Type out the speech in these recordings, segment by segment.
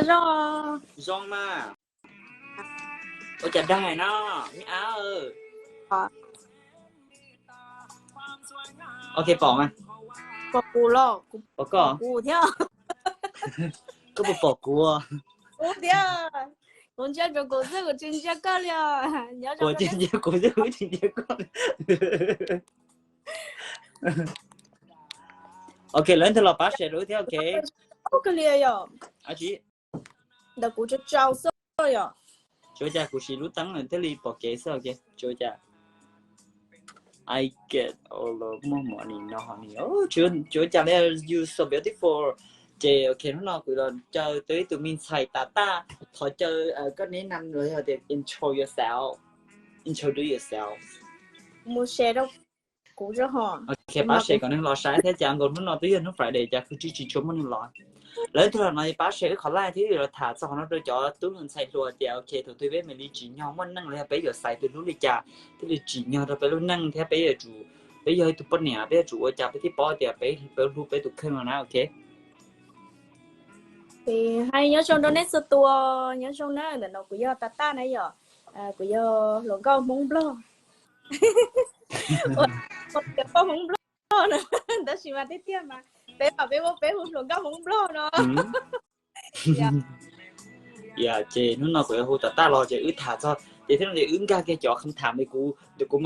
Zoo, zoo mas. Ua cas dag no, me ab? Ok, pom mas. Pom kuv los? Pom koj thiab. Koj puas pom kuv? Kuv thiab. Kuv ntsia rau kuv xwb, kuv tsis ntsia koj li. Kuv tsis ntsia kuv xwb, kuv tsis ntsia koj. Ok, lawv thiaj los pab share rau wb thiab, ok. Ua li yom. Ntawm kuv tsaus tsaus xwb yom. Tsuav cas kuv siv lub teeb thiaj li pom kev xwb, ok. Tsuav cas. I get all of my money no honey. Tsuav cas li, you so beautiful. Ces ok, hnub no kuv los caw tau ib tug me ntxhais tas taj, thov caw koj neb nam los yog tias intro yourself. Introduce yourself. Mus share rau kuv. Ok, pab share kom neeg los saib thiab cas nkaus hnub no twb yog hnub Friday cas kuv tsis tsis tshua muaj neeg los. Lawv tug los no pab share wb qhov live thiab los tham txog qhov no rau cov tub hluas ntxhais hluas tias ok, thaum twg peb mam li tsim nyog muaj neej los yog peb yuav xaiv tus hlub li cas thiaj li tsim nyog rau peb lub neej thiab peb yuav tsum, peb yog ib tug poj niam peb yuav tsum ua cas peb thiaj paub tias peb, peb hlub peb tus kheej no na, ok. Hais nyob zoo rau nej txhua tus, nyob zoo na, ntawm no kuv yog tas taj na yom, kuv yog hluas nkauj Hmoob Nplog. Hluas nkauj Hmoob Nplog no, tab sis mas tiag tiag mas peb mas peb muab peb hu hluas nkauj Hmoob Nplog no. Yog ces hnub no kuv yuav hu tas taj los ces wb tham txog ces thiab no ces wb nkag kiag cov kham tham li kuv, kuv,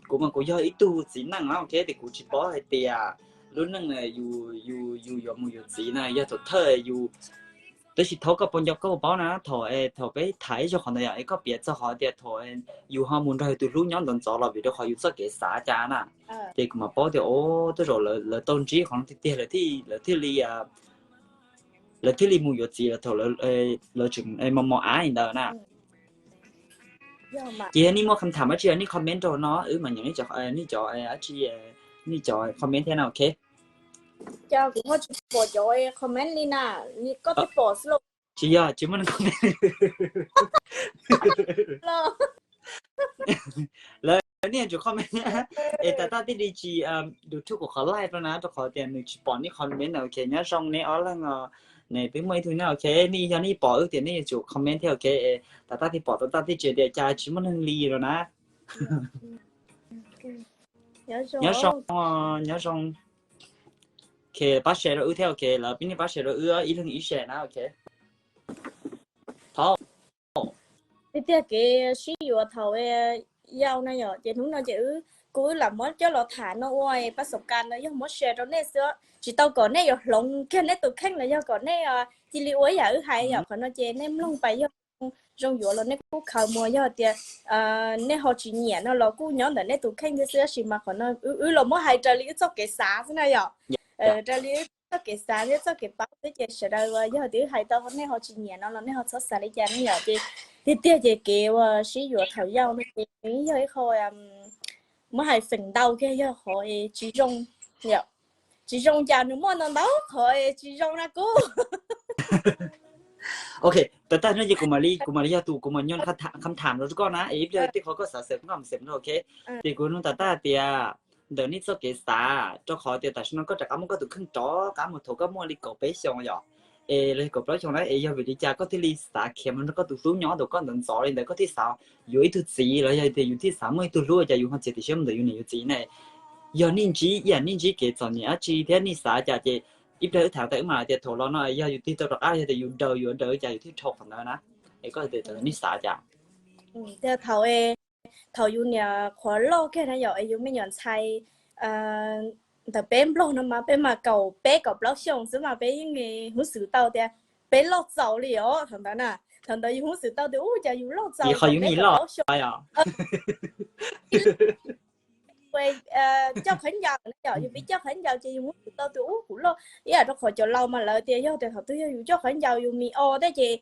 kuv mas kuv yog ib tug txiv neej na, ok, ces kuv tsis paub hais tias lub neej yus, yus yuav mus yuav txiv na yog thaum thawj yus, tab sis thaum koj puas nco koj puas paub na, thaum, thaum peb tham ib zaug qhov ntawd yom, es koj piav txog qhov tias thaum yus ho mus nrog yus tus hlub nyob ntxov ntxov los vim rau qhov yus txoj kev xav cas na, ces kuv mam paub tias o, tej zaum lawv tau ntsib qhov no tiag tiag lawv thiaj li, lawv thiaj li mus yuav txiv los thaum lawv tseem mos mos av li ntawd na. Ces yog nej muaj kham tham dab tsi nej comment rau no wb mam nyeem nej cov, nej cov, nej cov comment thiab na, ok. Cas kuv ho tsis pom cov comment li na, koj thiaj pom xwb los? Tsis yog, tsis muaj neeg comment. Lawv nej yuav tsum comment thiab, es tas taj thiaj li tsis YouTube kuv qhov live no na, rau qhov tias nws tsis pom nej comment na, ok. Nyob zoo neb ob leeg os, nws twb muaj ib tug na, ok. Nej yog nej pom wb tias nej yuav tsum comment thiab, ok. Tas taj thiaj pom, tas taj thiaj tsis tias cas tsis muaj neeg li no na. Nyob zoo, nyob zoo. Ok, pab share rau wb thiab, ok. Lawv peb nej pab share rau wb ib leeg ib share na, ok. Thov tiag tiag kev sib yuav thaum yau na yom, ces hnub no ces wb, kuv wb lam muab coj los tham no ua pab xoom kas no yog muab share rau nej xwb, tsis tau kom nej yuav hloov kiag nej tus kheej los yog kom nej cia li ua ib yam wb hais yom. Qhov no ces nej mloog pais yog zoo yuav los nej kuj khaws mus, yog tias nej ho tsis nyiam no los kuj nyob ntawm nej tus kheej thiab xwb, tab sis mas qhov no wb los muab hais raws li wb txoj kev xav xwb na yom. Raws li wb txoj kev xav thiab txoj kev paub xwb ces sawv daws uas yog tias wb hais tau nej ho tsis nyiam no los nej ho txhob xav li cas ne yom. Ces tiag tiag ces kev uas sib yuav thaum yau no ces nws yog ib qho muab hais feem ntau kiag yog qhov tsis zoo, tsis zoo cas nws muaj ntau ntau qhov tsis zoo na kuv. Ok, tas taj no ces kuv mam li, kuv mam li yog tus kuv mam nyob kham tham rau koj na, es ib pliag tej qhov koj xav xav koj mam xav rau, ok. Ces kuv nug tas taj tias ntawm nej txoj kev xav, rau qhov tias tam sim no koj rov qab muab koj tus kheej rov qab mus thaum koj muaj li kaum peb xyoos yom, es los kaum plaub xyoos na, es yog vim li cas koj thiaj li xav khiav mus nrog koj tus hlub nyob ntawm koj ntxov ntxov li ntawd, koj thiaj xav yuav ib tug txiv los yog tias yus thiaj xav muaj ib tug hlub, cas yus ho txiav txim siab mus ntawm yus niam yus txiv ne? Yog nej ntsib, yam nej ntsib kev txom nyem dab tsi thiab nej xav cas ces ib pliag wb tham tas wb mam hais tias thaum los no yog yus tig tau rov qab yog tias yus daws yus daws cas yus thiaj dhau qhov ntawd na, es koj hais tias nej xav cas? Thaum, thaum yus niam qhuav loj kiag na yom, es yus me nyuam ntxhais ntawm peb nplog no mas peb mas kaum peb kaum plaub xyoos xwb mas peb yeej hnov xwm tau tias peb loj txaus li os thaum ntawd na. Thaum ntawd yus hnov xwm tau tias ub cas yus loj txaus, yus kaum peb kaum plaub xyoos. Coj qhov ncaus na yom, yus pib coj qhov ncaus ces yus hnov xwm tau tias ub kuv loj ib yam rau qhov cov laus mas lawv tias yog tias thaum twg yog yus coj qhov ncaus yus mis o thiab ces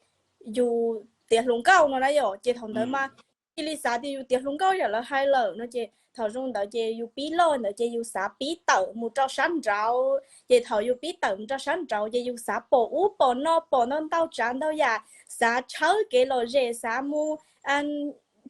yus tiav hluas nkauj no na yom, ces thaum ntawd mas cia li xav tias yus tiav hluas nkauj yam lawv hais lawm no ces thaum zoo ntawd ces yus pib loj ntawd ces yus xav pib tawm mus rau sab nraud, ces thaum yus pib tawm mus rau sab nraud ces yus xav pom ub pom no pom ntau ntau tsav ntau yam, xav tshawb kev lom zem, xav mus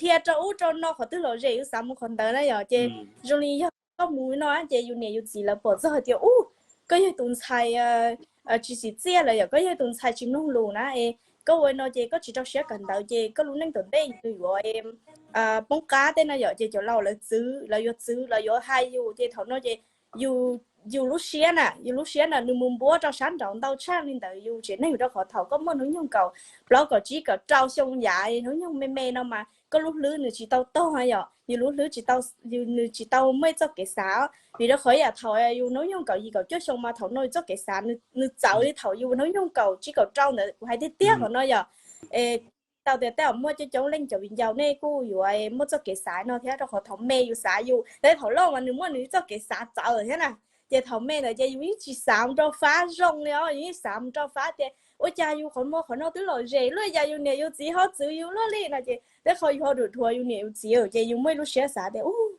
dhia rau ub rau no qhov twg lom zem yus xav mus qhov ntawd na yom. Ces zoo li yog koj mus no ces yus niam yus txiv lawv pom txog hais tias ub koj yog tus ntxhais tsis tsim txiaj lawm yom, koj yog tus ntxhais tsis mloog lus na es koj ua no ces koj tsis rau siab kawm ntawv ces koj lub neej tom ntej nws yuav poob qab tej no yom. Ces cov laus lawv txwv, lawv yuav txwv, lawv yuav hais yus ces thaum no ces yus, yus lub siab na, yus lub siab na nws mus npuab rau sab nraud ntau tshaj li ntawd yus tsev neeg, rau qhov thaum koj muaj hnub nyoog kaum plaub kaum tsib kaum rau xyoo yam hnub nyoog me me no mas koj lub hlwb nws tsis tau tog yom, yus lub hlwb tsis tau, nws tsis tau muaj ib txoj kev xav. Vim rau qhov yam thaum yus hnub nyoog kaum yim kaum cuaj xyoo mas thaum no yus txoj kev xav nws txawv li thaum yus hnub nyoog kaum tsib kaum rau ntawd, kuv hais tiag tiag qhov no yom. Es tau tias tej zaum muaj coob coob leej cov viv ncaus nej kuj yuav muaj txoj kev xav no thiab, rau qhov thaum me yus xav yus, tab sis thaum loj mas nws muaj nws txoj kev xav txawv thiab na. Ces thaum me ntawd ces yus yeej tsis xav mus rau fab zoo li os, yus yeej xav mus rau fab tias ua cas yus qhov muag qhov no twb lom zem luaj, cas yus niam yus txiv ho txwv yus luaj li no ces tej qhov yus ho dhuav dhuav yus niam yus txiv ces yus muaj ib lub siab xav tias ub,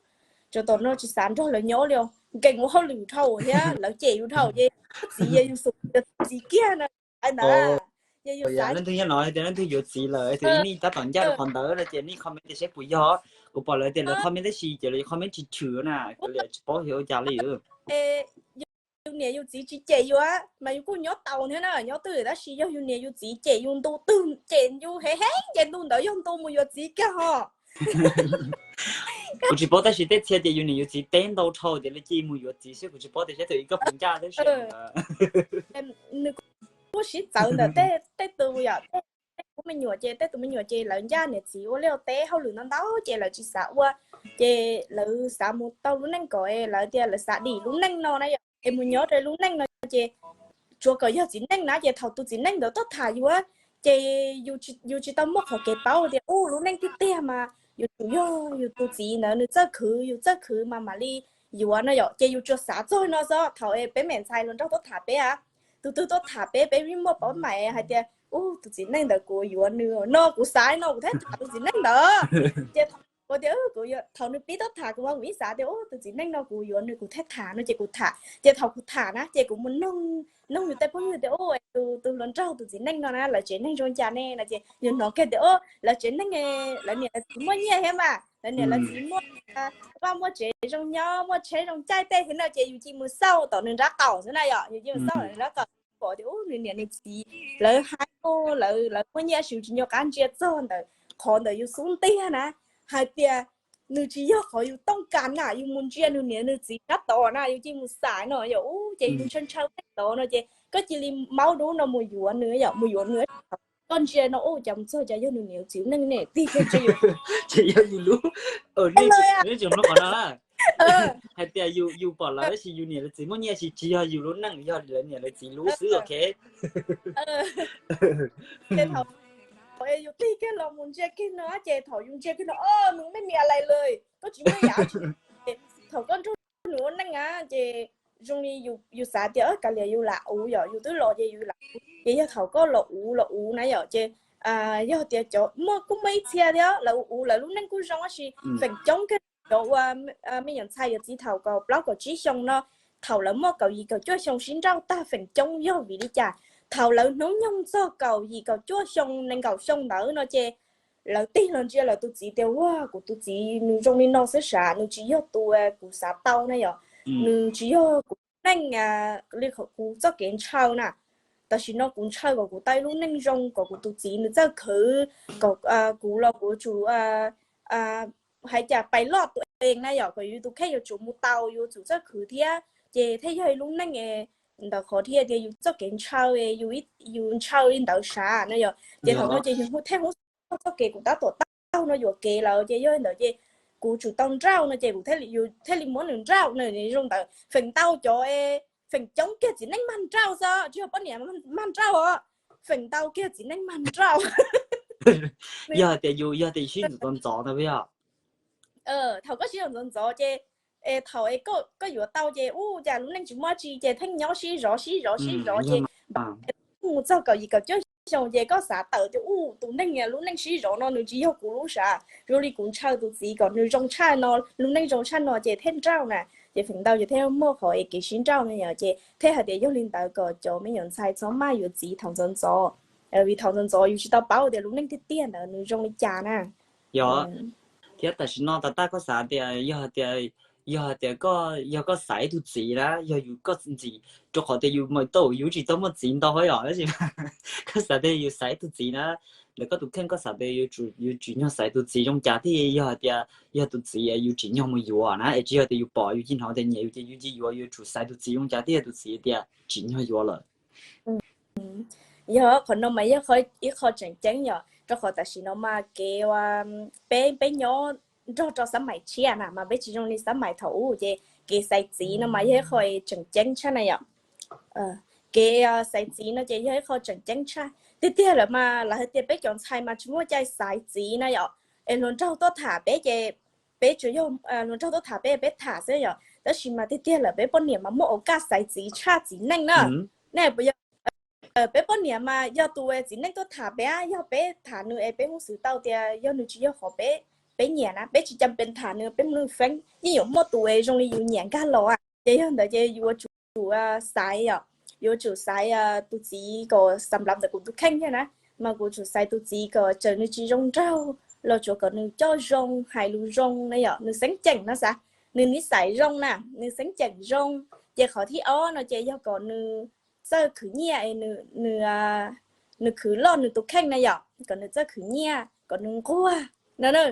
tsam tom no tsis xav nrog lawv nyob li os, nkees ua hauj lwm dhau thiab lawv cem yus dhau ces txiv yog yus xub, yog txiv kiag no. Ntawd ces yus xav leej twg nyob no tias leej twg yuav txiv lawm, nej tab tom ncaj rau qhov ntawd no ces nej comment tias seb puas yog. Kuv pom lawv tias lawv comment tab sis ces lawv comment tsis tshwm na, kuv li tsis paub xyov ua cas li. Yus niam yus txiv tsis cem yus mas yus kuj nyob tau thiab na, nyob twj ywm, tab sis yog yus niam yus txiv cem yus, ntu twg cem yus heev heev ces ntu ntawd yog ntu mus yuav txiv kiag ho. Kuv tsis paub tab sis tej txhia ces yus niam yus txiv teb ntau dhau ces lawv cia mus yuav txiv xwb, kuv tsis paub tias seb tus ib koj puas ncaj tab sis nws kuj sib txawv ntawm tej tus yom, tej tus me nyuam ces tej tus me nyuam ces lawv ncaj niam txiv ua liaj ua teb hauj lwm ntau ntau ces lawv tsis xav ua, ces lawv xav mus tau lub neej kom lawv tias lawv xav dim lub neej no na yom, es mus nyob rau lub neej no ces tsuas kom yog txiv neej na ces thaum tus txiv neej ntawd tuaj tham yus ces yus tsis tau muaj qhov kev paub tias ub lub neej tiag tiag mas yuav tsum yog yus tus txiv ntawd nws txawj khwv, yus txawj khwv mas mam li yuav no yom, ces yus tsuas xav txog no xwb. Thaum peb me ntxhais hluas nraug tuaj tham peb a, tus twg tuaj tham peb, peb yeej muaj paub mais hais tias ub tus txiv neej ntawd kuv yuav nws no, kuv xav no kuv thiaj tham tus txiv neej ntawd. Ces kuv tias thaum nws pib tuaj tham kuv mas kuv yeej xav tias ub tus txiv neej no kuv yuav nws kuv thiaj tham no ces kuv tham. Ces thaum kuv tham na ces kuv mus noog, noog yus tej phooj ywg tias ub tus, tus hluas nraug tus txiv neej no na lawv tsev neeg zoo cas ne no ces yus hnov kiag tias ub lawv tsev neeg, lawv niam lawv txiv muaj nyiaj thiab mas, lawv niam lawv txiv muaj vaj muaj tsev zoo nyob muaj tsheb zoo caij tej thiab no ces yus cia mus xauj tom nws nrab qaum xwb na yom, yus cia mus xauj tom nws nrab qaum pom tias ub nws niam nws txiv lawv hais, lawv, lawv muaj nyiaj tab sis tsis nco qab ntsia txog ntawm qhov ntawm yus xub ntiag na, hais tias nws tsis yog qhov yus tooj kas na, yus mus ntsia nws niam nws txiv nrab tod na yus cia mus xauj no yom, ub ces yus ntshaw ntshaw tej tod no ces koj cia li maub dub no mus yuav nws yom, mus yuav nws. Koj ntsia no ub cas mus txog cas yog nws niam yus txiv neej ne, tig kiag ntsia yus, ces yog yus lub, nej tseem mloog qhov no na, hais tias yus pom lawv tab sis yus niam lawv txiv muaj nyiaj tab sis tsis yog yus lub neej, yog lawv niam lawv txiv lub xwb, ok. Ces thaum yus tig kiag los mus ntsia kiag no ces thaum yus ntsia kiag no o nws me me lais lawm, koj tsis muaj yam tsis, thaum koj nrog nws ua neej na ces zoo li yus xav tias kav liam yus lam uv yom, yus twb los ces yus lam uv, ces yog thaum koj los uv los uv na yom ces yog tias cov muaj kuj muaj ib txhia thiab lawv uv lawv lub neej kuj zoo tab sis feem coob kiag cov ua me nyuam ntxhais yuav txiv thaum kaum plaub kaum tsib xyoo no, thaum lawv muaj kaum yim kaum cuaj xyoo sib nrauj tag feem coob yog vim li cas? Thaum lawv hnub nyoog txog kaum yim kaum cuaj xyoo nees nkaum xyoo ntawd no ces lawv tig los ntsia lawv tus txiv tias ua kuv tus txiv nws zoo li no xwb sav, nws tsis yog tus kuv xav tau na yom, nws tsis yog kuv neej li kuv txoj kev ntshaw na. Tam sim no kuv ntshaw kom kuv tau ib lub neej zoo, kom kuv tus txiv nws txawj khwv, kom kuv los kuv yuav tsum hais cas pais loj tus ees na yom, kom yus tus kheej yuav tsum mus tau, yuav tsum txawj khwv thiab ces thiaj yog ib lub neej. Ntawm qhov thiaj tias yus txoj kev ntshaw, yus ntshaw li ntawd sav na yom, ces thaum no ces yus thiaj hu txoj kev kuv tab tom taug no yuam kev lawm ces yog li ntawd ces kuv tsum tau nrauj no ces kuv thiaj li muab nws nrauj na. Zoo ntawd feem ntau cov, feem coob kiag txiv neej mag nrauj xwb, tsis yog poj niam mag nrauj os, feem ntau kiag txiv neej mag nrauj. Yog tias yus, yog tias yus sib ntxov ntxov ntag puas yog? Thaum koj sib ntxov ntxov ces thaum koj yuav tau ces ub cas lub neej tsis muaj tsi ces pheej nyob sib zov sib zov sib zov ces mus txog kaum yim kaum cuaj xyoo ces koj xav tawm tias ub tus neeg lub neej sib zov no nws tsis yog kuv lub sav, zoo li kuv ntshaw tus txiv kom nws zoo tshaj no, lub neej zoo tshaj no ces thiaj nrauj na. Ces feem ntau ces thiaj muaj qhov es kev sib nrauj no yom, ces thiaj hais tias yog li ntawd kom cov me nyuam ntxhais txhob maj yuav txiv thaum ntxov ntxov, vim thaum ntxov ntxov yus tsis tau paub tias lub neej tiag tiag ntawd nws zoo li cas na. Yog, thiab tam sim no tas taj koj xav tias yog tias yog hais tias koj, yog koj xaiv ib tug txiv na, yog yus koj ntxim, rau qhov tias yus mas tau yus tsis tau muaj txiv ntau yom, tab sis koj xav tias yus xaiv ib tug txiv na, ntawm koj tus kheej koj xav tias yus tsim nyog xaiv tus txiv zoo cas thiaj yog hais tias yog tus txiv yus tsim nyog mus yuav na, es tsis yog tias yus pom yus cia hnov tias nyiam yus ces yus cia yuav, yus tsum xaiv tus txiv zoo cas thiaj yog tus txiv tias tsim nyog yuav lawm. Yog qhov no mas yog ib qho tseem ceeb yom, rau qhov tam sim no mas kev peb, peb nyob nrog rau xab maim tshiab na mas peb tsis zoo li xab maim thaum ub ces kev xaiv txiv no mas yog ib qho tseem ceeb tshaj na yom. Kev xaiv txiv no ces yog ib qho tseem ceeb tshaj tiag tiag lawm mas lawv hais tias peb cov ntxhais mas tsis muaj cai xaiv txiv na yom, es hluas nraug tuaj tham peb ces peb tsuas yog hluas nraug tuaj tham peb, peb tham xwb yom, tab sis mas tiag tiag lawm peb poj niam mas muaj ua kaj xaiv txiv tshaj txiv neej na. Nej puas yog? Peb poj niam mas yog tus txiv neej tuaj tham peb, yog peb tham nws es peb hnov xwm tau tias yog nws tsis yog qhov peb, peb nyiam na peb tsis cam pes tham nws, peb mus nws feeb yeej yuav muaj tus zoo li yus nyiam nkag los. Ces yog ntawd ces yuav tsum xaiv yom, yuav tsum xaiv tus txiv kom xam lav ntawm kuv tus kheej thiab na, mas kuv tsum xaiv tus txiv kom txawm nws tsis zoo nraug los tsuav kom nws coj zoo, hais lus zoo na yom, nws xeeb ceem no xav, nws nib xais zoo na, nws xeeb ceem zoo. Ces qhov thib ob no ces yog kom nws txawj khwv nyiaj, nws khwv loj nws tus kheej na yom, kom nws txawj khwv nyiaj, kom nws nquag no na.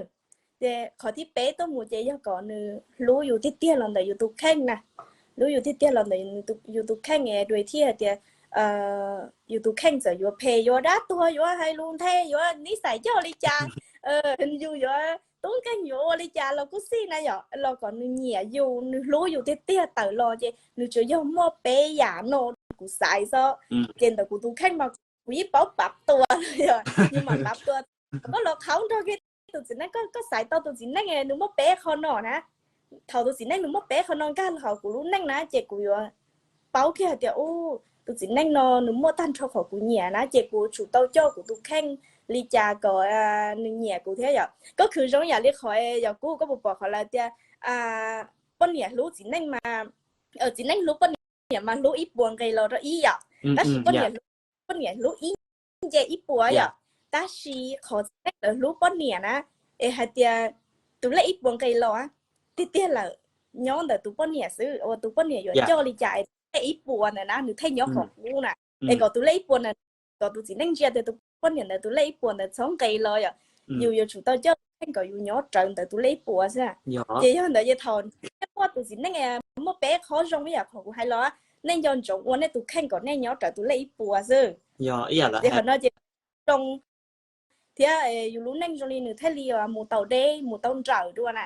Ces qhov thib peb tuaj mus ces yog kom nws hlub yus tiag tiag los ntawm yus tus kheej na, hlub yus tiag tiag los ntawm yus tus kheej es dua thiaj hais tias yus tus kheej txawm yuav phem, yuav dab tuag, yuav hais lus nthe, yuav nib xais coj li cas, yus yuav tub nkeeg yuav ua li cas los kuj xij na yom, los kom nws nyiam yus, nws hlub yus tiag tiag tawm los ces nws tsuas yog muaj peb yam no kuv xaiv xwb. Ces ntawm kuv tus kheej mas kuv yeej paub pav tua, yog yus mam pav tua. Koj los qhaub nrog kiag tus txiv neej, koj xaiv tau tus txiv neej nws muaj peb qho no na. Thaum tus txiv neej nws muaj peb qho no nkag los hauv kuv lub neej na ces kuv yuav paub kiag hais tias tus txiv neej no nws muaj tag nrho qhov kuv nyiam na, ces kuv tsum tau coj kuv tus kheej li cas kom nws nyiam kuv thiab yom. Koj khwv zoo yam li qhov yog kuv, koj puas pom qhov lawv tias poj niam hlub txiv neej mas, txiv neej hlub poj niam mas hlub ib puas nqe los rau ib yom, tab sis poj niam hlub, poj niam hlub ib nce ib puas yom. Tab sis qhov txiv neej lawv hlub poj niam na, es hais tias tus lej ib puas nqe los tiag tiag lawm nyob ntawm tus poj niam xwb, uas tus poj niam yuav coj li cas es tus lej ib puas ntawd na nws thiaj nyob qhov qub na. Es kom tus lej ib puas ntawd, kom tus txiv neej ntsia tias tus poj niam ntawd tus lej ib puas ntawd txhob nqe los yom, yus yuav tsum tau coj tus kheej kom yus nyob rawv ntawm tus lej ib puas xwb. Ces yog ntawd ces thaum nej muaj tus txiv neej muaj peb qho zoo ib yam qhov kuv hais los, nej nco ntsoov ua nej tus kheej kom nej nyob rawv tus lej ib puas xwb. Ces qhov no ces zoo thiab yus lub neej zoo li nws thiaj li mus tau deb, mus tau nrawm dua na.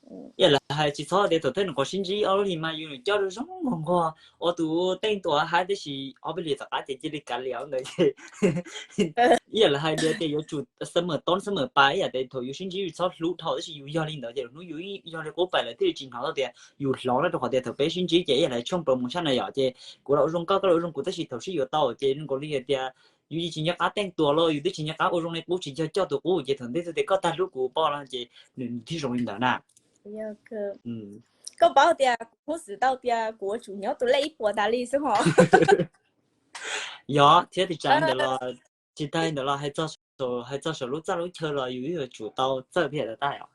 Ib yam lawv hais tsis txhob tias thaum thawj nws qhuav sib ntsib ob lub hlis mas yus nws coj zoo nquag nquag ua tus teej tua hab, tab sis ob peb hlis tom qab ces cia li kav liam ntawd. Ib yam lawv hais tias yuav tsum xab mawm toob xab mawm pa, ib yam tias thaum yus sib ntsib yus txhob hlub dhau, tab sis yus yog li ntawd ces lub hnub yus yog li qub pais lawm thiaj li tsis hnov tau tias yus hloov na, rau qhov tias thaum peb sib ntsib ces ib yam li tshooj promotion na yom, ces kuv los ua zoo koj, koj los ua zoo kuv, tab sis thaum sib yuav tau ces zoo nkaus li hais tias yus yeej tsis nco qab teej tua los yus twb tsis nco qab ua zoo li qub, tsis yog coj tus qub, ces thaum ntej txog tias koj tag hlub kuv poj no ces nws thiaj zoo li ntawd na. Koj paub tias kuv hnov xwm tau tias kuv yuav tsum nyob tus lej ib puas tas li xwb hos. Yog thiab, tis tsam li ntawd los, tsis tas li ntawd los hais txog saum lub txaj lub chaw los yus yuav tsum tau txawj thiab tag os.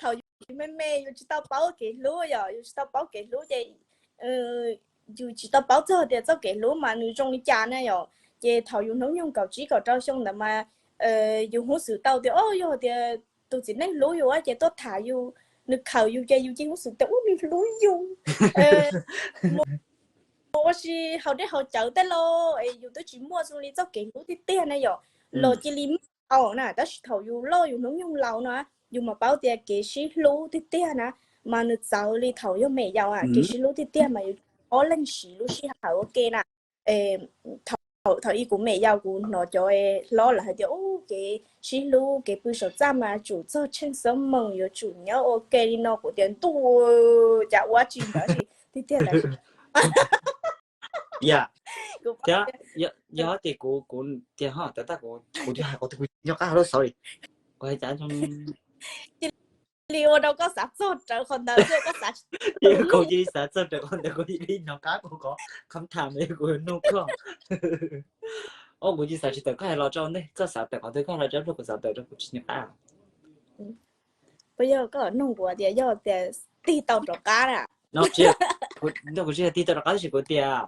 Thaum yus me me yus tsis tau paub kev hlub, yog yus tsis tau paub kev hlub ces yus tsis tau paub txog tias txoj kev hlub mas nws zoo li cas na yom. Ces thaum yus hnub nyoog kaum tsib kaum rau xyoo ntawd mas yus hnov xwm tau tias o, yog tias tus txiv neej hlub yus ces tuaj tham yus, nws khawm yus ces yus cia hnov xwm tias ub, nws hlub yus, mus ua si haus dej haus cawv tej los es yus twb tsis muaj zoo li txoj kev hlub tiag tiag na yom, los cia li muaj na. Tab sis thaum yus loj yus hnub nyoog laus no yus mam paub tias kev sib hlub tiag tiag na mas nws txawv li thaum yog me yaus. Kev sib hlub tiag tiag mas yus ob leeg siv lub sij hawm ua ke na. Thaum ib kuv me yaus kuv hnov cov hlob lawv hais tias ub, kev sib hlub kev pw saum txaj mas tsum txog tsheej xab moos, yuav tsum nyob ua ke li no. Kuv tias ntuj, cas ua tsis ntawd tiag tiag lawm. Yog tias kuv, kuv tias ho tas tas kuv, kuv cia hais qhov twg kuv nco qab hais lub xauv li, kuv hais cas li ua rau koj xav txog rawv qhov ntawd, koj xav, kuv cia li xav txog rawv qhov ntawd, kuv cia li nco qab kuv qhov kham tham li kuv nug koj. O, kuv cia li xav tsis tawm koj hais los rau ntej, koj xav tawm qhov twg koj hais los rau, kuv xav tawm rau kuv tsis nco qab. Puas yog koj nug kuv tias yog tias tig tau rov qab na? Nyob kuv tsis yog tig tau rov qab tab sis kuv tias,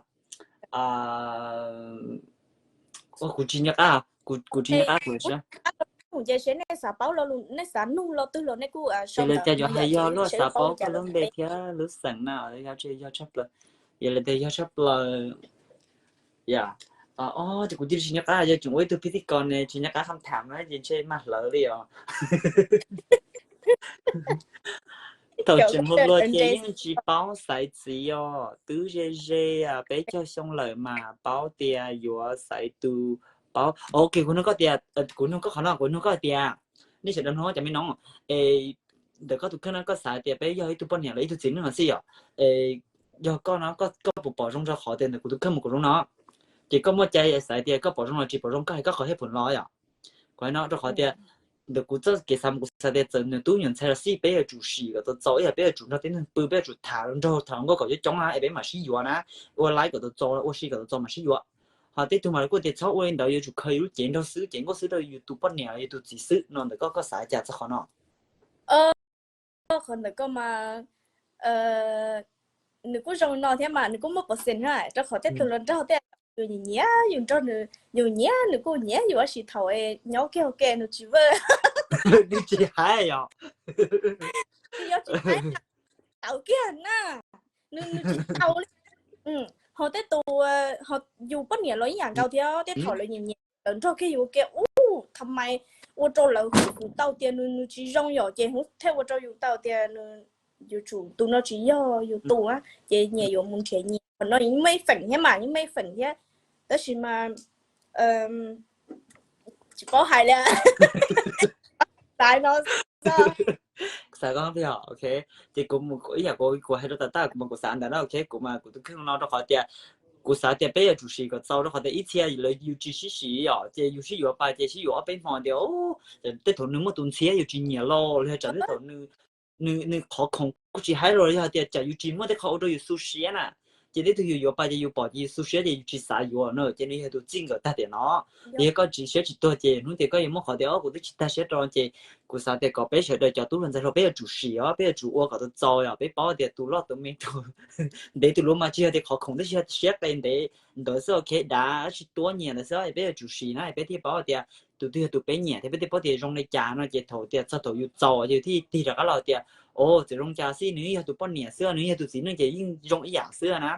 kuv tsis nco qab, kuv tsis nco qab kuv. Ces seb nej xav paub lo lus, nej xav nug lo twg los nej kuj sau ntawv. Cas yuav hais yog luag xav paub koj lub npe thiab lub xeem na, yog tshaj plaws, yog li tias yog tshaj plaws. Yog, ces kuv cia li tsis nco qab, yog tseem ua ib tug phij tij kos ne tsis nco qab kham tham na ces ntshe mag hlawv li os. Thaum tseem hluas hluas ces yeej tsis paub xaiv txiv os, twb ze ze peb caug xyoo lawm mas paub tias yuav xaiv tus, paub. Ok, kuv nug koj tias, kuv nug koj qhov no, kuv nug koj tias, nej sawv daws nug cov me no, es ntawm koj tus kheej no koj xav tias peb yog ib tug poj niam los ib tug txiv neej los xij yom, es yog koj no koj puas pom zoo rau qhov tias ntawm kuv tus kheej mus kuv zoo no, ces koj muaj cai xav tias koj pom zoo los tsis pom zoo, koj hais koj qhov hej phoom los yom. Kuv hais no rau qhov tias ntawm kuv txoj kev xav mas kuv xav tias txawm nws tub nws ntxhais los xij peb yuav tsum sim kom tau txaus ib yam, peb yuav tsum nrog tib neeg pw, peb yuav tsum tham nrog tham nkauj kom coob coob na es peb mam sib yuav na, ua laib kom tau txaus, ua si kom tau txaus mam sib yuav. Ho tej tug mas lawv kuj tias txhob ua li ntawd, yuav tsum khaws yus lub cev nrog xwb, cev nkauj xwb rau yus tus poj niam los yus tus txiv xwb no, ntawm koj koj xav cas txog qhov no? Qhov ntawm koj mas nws kuj zoo no thiab mas nws kuj muaj percent na, rau qhov tej tug hluas nraug tej yus nyiam nyiam yus nrog nws, yus nyiam nws kuj nyiam yus, tab sis thaum nyob kiag ua ke nws tsis vwm. Nws tsis hais yom? Tsis yog tsis hais, txawv kiag na, nws tsis tau li. Ho tej tus, ho yus poj niam los ib yam nkaus thiab, tej thaum lawv nyiam nyiam lawv nrog kiag yus ua ke, ub, tha mais ua rau lawv hu kuv tau tias nws nws tsis zoo yom, ces hu thiaj ua rau yus tau tias nws, yuav tsum tus no tsis yog yus tus, ces nyias yuav mus nrhiav nyias. Qhov no yeej muaj ib feem thiab mas, yeej muaj ib feem thiab, tab sis mas tsis paub hais li. Xav no, xav ko, ok. Ces kuv ib yam kuv hais rau tom qab kuv mas kuv xav ntawd na, ok, kuv mas kuv tus kheej no rau qhov tias kuv xav tias peb yuav tsum sim kom txaus rau qhov tias ib txhia lawv yus tsis sib sim yom, ces yus sib yuav pas ces sib yuav ob peb hmo tias tej thaum nws muaj tus ntxhiab yus tsis nyiam los los yog tsam tej thaum nws, nws qhov khoom kuj tsis hais los yog tias tsam yus tsis muaj tej qhov ua rau yus xu siab na, ces tej tug yus yuav pas ces yus pom ces yus xu siab ces yus tsis xav yuav na, ces nws yog tus txij nkawm tag tiam no. Yog koj tsis siab tsis tuag ces hnub tias koj yuav muab qhov tias o kuv twb tsis tag siab rau ces kuv xav tias kom peb sawv daws cov tub hluas ntxhais hluas peb yuav tsum sim os, peb yuav tsum ua kom tau txaus os, peb paub tias tus loj tus me tus ntev tus luav mas tsis yog tias qhov khoom tab sis yog siab qe ntev ntawd xwb, ok, dav tsis tuab nyiam ntawd xwb, peb yuav tsum sim na, peb thiaj paub tias tus twg yog tus peb nyiam thiab peb thiaj paub tias zoo li cas no, ces thaum tias txog thaum yus txaus yus thiaj tig rov qab los tias o txawm zoo cas xij nws yog tus poj niam xwb, nws yog tus txiv neej ces yeej zoo ib yam xwb na.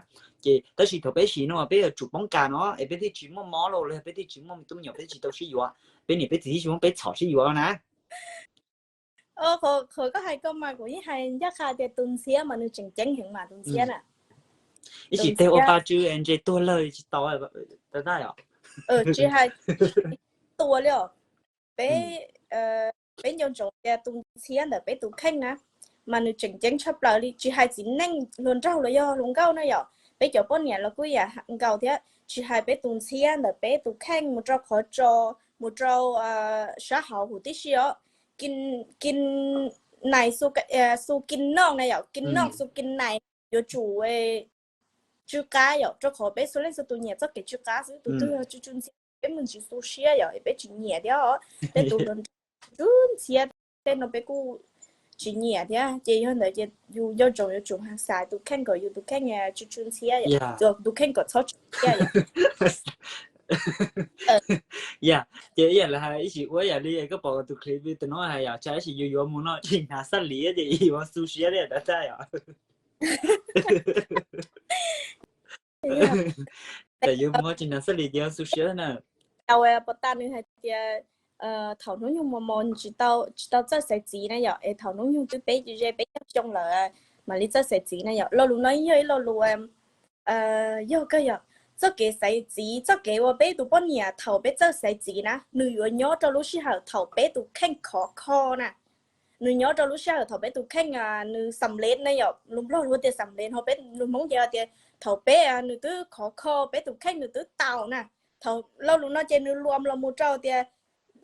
Ces tab sis thaum peb sim no peb yuav tsum poob kas no es peb thiaj tsis muaj mob los los peb thiaj tsis muaj me tub me nyuam, peb thiaj tsis tau sib yuav, peb niam peb txiv thiaj tsis muab peb txhom sib yuav na. Qhov koj hais ko mas kuv yeej hais ncaj qha tias tus ntxhiab mas nws tseem ceeb heev mas tus ntxhiab na. Ib sim teg ua pa tsw es ntses tuag lawg tsis tau, tab tab yom. Tsis hais tua li os. Peb, peb nco ntsoov tias tus ntxhiab ntawm peb tus kheej na, mas nws tseem ceeb tshaj plaws li, tsis hais txiv neej hluas nraug los yog hluas nkauj na yom, peb cov poj niam los kuj yam nkaus thiab, tsis hais peb tus ntxhiab ntawm peb tus kheej mus rau qhov tso, mus rau sab hauv huv tib si os, ki nais, xu ki noj na yom, ki noj xu ki nais, yuav tsum tsw qab yom, rau qhov peb xu leej xu tus nyiam txoj kev tsw qab xwb, tus twg yog tsw tsw ntxhiab peb mus tsis xu siab yom, peb tsis nyiam thiab. Tej tus hluas nraug tsw ntxhiab tej no peb kuj tsis nyiam thiab, ces yog ntawd ces yus nco ntsoov yuav tsum xaiv tus kheej kom yus tus kheej tsw tsw ntxhiab, tus kheej kom txhob tsw ntxhiab. Yog, ces ib yam li hais ib sim ua ib yam li koj pom tus clip tus no hais yom, tsam ib sim yus yuav mus no tsis hnav xab lis ces yuav xu siab li tab tab yom. Tam yuav mus tsis hnav xab lis ces yuav xu siab na. Tau, pos tas nws hais tias thaum hnub nyoog mos mos tsis tau txawj xaiv txiv na yom, es thaum hnub nyoog twb peb ze peb caug xyoo lawm mam li txawj xaiv txiv na yom. Lo lus no yog ib lo lus yog kawg yom. Txoj kev xaiv txiv, txoj kev uas peb tus poj niam thaum peb txawj xaiv txiv na, nws yuav nyob rau lub sij hawm thaum peb tus kheej khov kho na. Nws nyob rau lub sij hawm thaum peb tus kheej nws xam lev na yom, lus Nplog luag tias xam lev, ho peb lus Hmoob ces tias thaum peb nws twb khov kho, peb tus kheej nws twb tau na. Thaum lo lus no ces nws luam los mus rau tias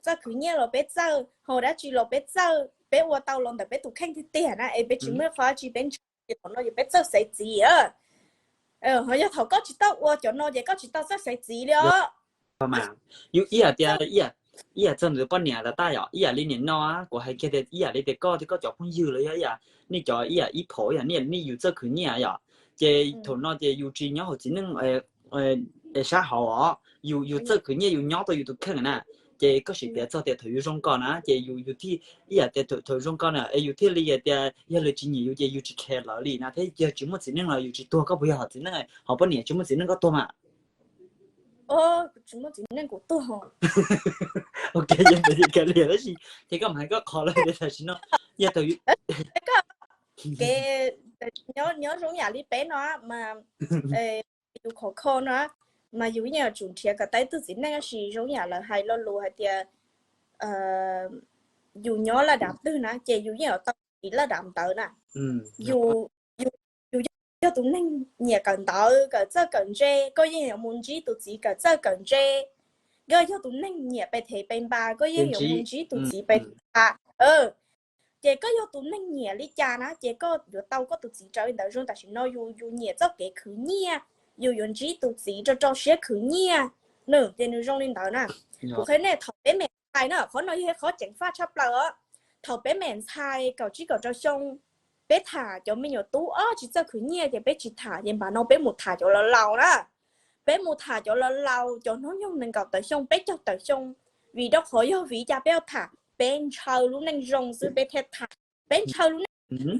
txoj khwv nyiaj los peb txawj, ho dab tsi los peb txawj, peb ua tau los ntawm peb tus kheej tiag tiag na, es peb tsis muaj qhov dab tsi peb ntshaw, ces thaum no ces peb txawj xaiv txiv. Ho yog thaum koj tsis tau ua cov no ces koj tsis tau txawj xaiv txiv li os. Ib yam tias, ib yam, ib yam txog ntawm poj niam tas tas yom, ib yam li nim no kuv hais kiag tias ib yam li tias koj thiab koj cov phooj ywg los yog ib yam nej cov ib yam ib phaum ib yam nej yus txawj khwv nyiaj yom, ces thaum no ces yus tsis nyob hauv txiv neej sab hauv os, yus yus txawj khwv nyiaj yus nyob tau yus tus kheej na. Ces koj sim piav txog tias thaum yus zoo koj na ces yus yus thiaj ib yam tias thaum zoo koj na es yus thiaj li tias yog lawv tsis nyiam yus ces yus tsis khe lawv li na, thiab yog tsis muaj txiv neej los yus tsis tuag, koj puas yog hom txiv neej, hom poj niam tsis muaj txiv neej koj tuag mas? Tsis muaj txiv neej kuv tuag. Ok, yog ntawd ces kav liam tab sis ces koj mam hais koj qhov lawm tam sim no, yog thaum kev nyob zoo yam li peb no mas yus khov kho no mas yus yeej yuav tsum nrhiav kom tau ib tug txiv neej, tab sis zoo yam lawv hais lo lus hais tias yus nyob laj dav twg na ces yus yeej yuav tau txiv laj dav ntawd na. Yus yus yog tus neeg nyiam kawm ntawv kawm txawj kawm ntse, koj yeej yuav mus ntsib tus txiv kawm txawj kawm ntse. Koj yog tus neeg nyiam pe thev pe npas, koj yeej yuav mus ntsib tus txiv pe thev npas. Ces koj yog tus neeg nyiam li cas na ces koj yuav tau koj tus txiv raws li ntawd. Zoo tam sim no yus yus nyiam txoj kev khwv nyiaj, yus yuav ntsib tus txiv rau rau siab khwv nyiaj. Nws ces nws zoo li ntawd na. Kuv qhia nej thaum peb me ntxhais na, qhov no yog qhov ceev faj tshaj plaws os. Thaum peb me ntxhais kaum tsib kaum rau xyoo, peb tham cov me nyuam tub ob tsis txawj khwv nyiaj ces peb tsis tham, ces npam no peb mus tham cov laus laus na. Peb mus tham cov laus laus cov hnub nyoog nees nkaum tawm xyoo peb caug tawm xyoo, vim rau qhov yog vim cas peb yuav tham? Peb ntshaw lub neej zoo xwb peb thiaj tham. Peb ntshaw lub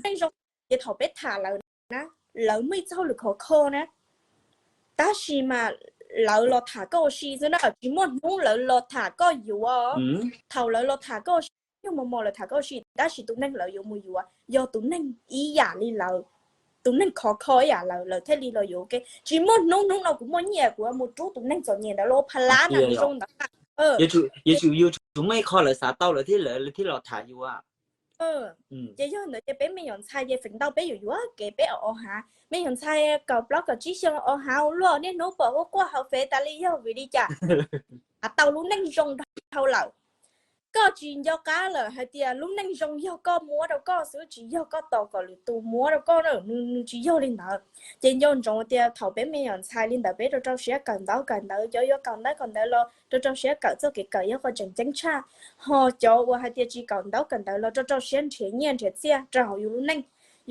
neej zoo, ces thaum peb tham lawv na, lawv muaj ib txoj hauj lwm khov kho na, tab sis mas lawv los tham koj ua si xwb na, tsis muaj hnub lawv los tham koj yuav. Thaum lawv los tham koj ua si, yog mos mos lawv tham koj ua si, tab sis tus neeg lawv yuav mus yuav yog tus neeg ib yam li lawv, tus neeg khov kho ib yam lawv, lawv thiaj li los yuav ua ke. Tsis muaj hnub, hnub no kuv muaj nyiaj kuv mus rub tus neeg txom nyem ntawd los ua pha lab na, nws zoo ntawd. Yuav tsum muaj ib qho lawv xav tau lawv thiaj, lawv thiaj los tham yus. Ces yog ntawd ces peb me nyuam ntxhais ces feem ntau peb yuav yuav kev peb o o hav, me nyuam ntxhais kaum plaub kaum tsib xyoo o hav ua luaj niaj hnub pom quaj quaj hauv fev tas li yog vim li cas? Tau lub neej zoo dhau lawm. Koj tsis nco qab lawm hais tias lub neej zoo yog koj muab rau koj xwb, tsis yog koj tos kom lwm tus muab rau koj na, nws tsis yog li ntawd. Ces nco ntsoov tias thaum peb me nyuam ntxhais li ntawd peb rau rau siab kawm ntaub kawm ntawv, cov yuav kawm ntaub kawm ntawv los rau rau siab kawm, txoj kev kawm yog qhov tseem ceeb tshaj. Ho cov uas hais tias tsis kawm ntaub kawm ntawv los rau rau siab nrhiav nyiaj nrhiav txiaj rau hauv yus lub neej.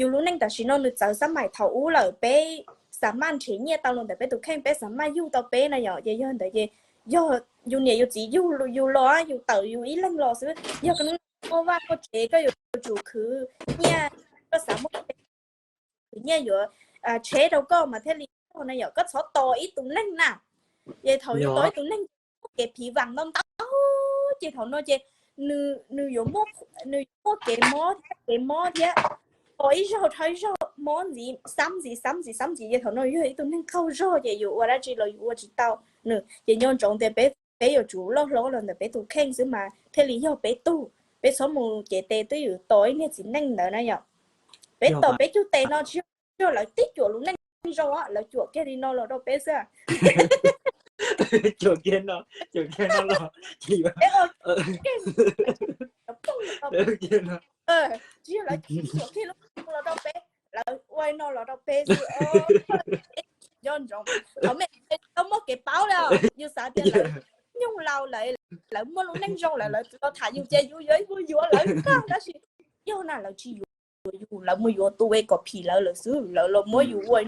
Yus lub neej tam sim no nws txawv xab maim thaum ub lawm, peb xav maj nrhiav nyiaj tau los ntawm peb tus kheej, peb xav maj yug tau peb na yom. Ces yog ntawd ces yog yus niam yus txiv yug yus los, yus tawm yus ib leeg los xwb. Yog koj hnub muaj vaj muaj tsev koj yuav tsum khwv nyiaj, koj xav muaj khwv nyiaj yuav tsheb rau koj mas thiaj li tau na yom. Koj txhob tos ib tus neeg na. Ces thaum yus tos ib tus neeg ces muaj kev phiv vam ntau ntau, ces thaum no ces nws yuav, nws yuav muaj kev mob thiab kev mob thiab, tos ib zaug dhau ib zaug, mob ntxiv xab ntxiv xab ntxiv xab ntxiv, ces thaum no yog ib tug neeg qaug zog ces yus ua dab tsi los yus ua tsis tau. Nws ces nco ntsoov tias peb, peb yuav tsum loj hlob los ntawm peb tus kheej xwb mas thiaj li yog peb tug. Peb txhob mus cev tes twj ywm tos ib niag txiv neej ntawd na yom. Peb tos peb cug tes no tsis yog lawv tib cuam lub neej zoo, lawv cuam kiag li no los rau peb xwb. Cuam kiag no, cuam kiag no los ces, tsis yog lawv cuam kiag los rau peb, lawv ua no los rau peb xwb. Nco ntsoov, thaum me tau muaj kev paub li, yus xav tias lawv nyoog laus lawm, lawv muaj lub neej zoo lawm, lawv los tham yus ces yus yuav, yus yuav lawv kawg, tab sis yog na lawv tsis yuav yus, lawv mus yuav tus es kom phim lawv lawm xwb, lawv los muab yus ua.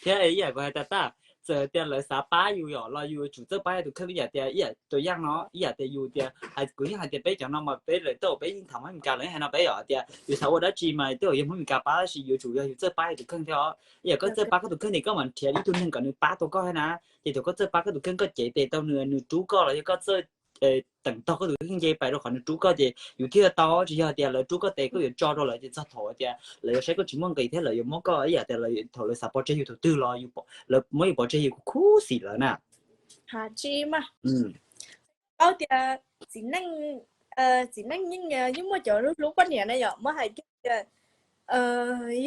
Thiab ib yam kuv hais tas tas, txawm tias lawv xav pab yus yom los yus yuav tsum txawj pab yus tus kheej. Ib yam tias, ib yam tus yaj no, ib yam tias yus tias, kuv yeej hais tias peb cov no mas peb lawm tej zaum peb yeej tham Hmoob Meskas lawv yeej hais no peb yom, tias yus xav ua dab tsi mas tej zaum yog Hmoob Meskas pab tab sis yuav tsum yog yus txawj pab yus tus kheej thiab. Ib yam koj txawj pab koj tus kheej ces koj mam nrhiav ib tug neeg kom nws pab tau koj thiab na. Ces thaum koj txawj pab koj tus kheej, koj cev tes tau nws, nws rub koj los yog koj txawj teem tog koj tus kheej nce pais rau qhov nws rub koj ces yus thiaj tau, tsis yog tias lawv rub koj tes koj yuav tso rau lawv ces txog thaum tias lawv yuav saib koj tsis muaj nqis thiab lawv yuav muab koj ib yam tias thaum lawv xav pov tseg yus thaum twg los lawv muab yus pov tseg yus kuj khuv xim lawm na. Paub tias txiv neej, txiv neej yeej, yeej muaj cov hlub poj niam na yom, muab hais tias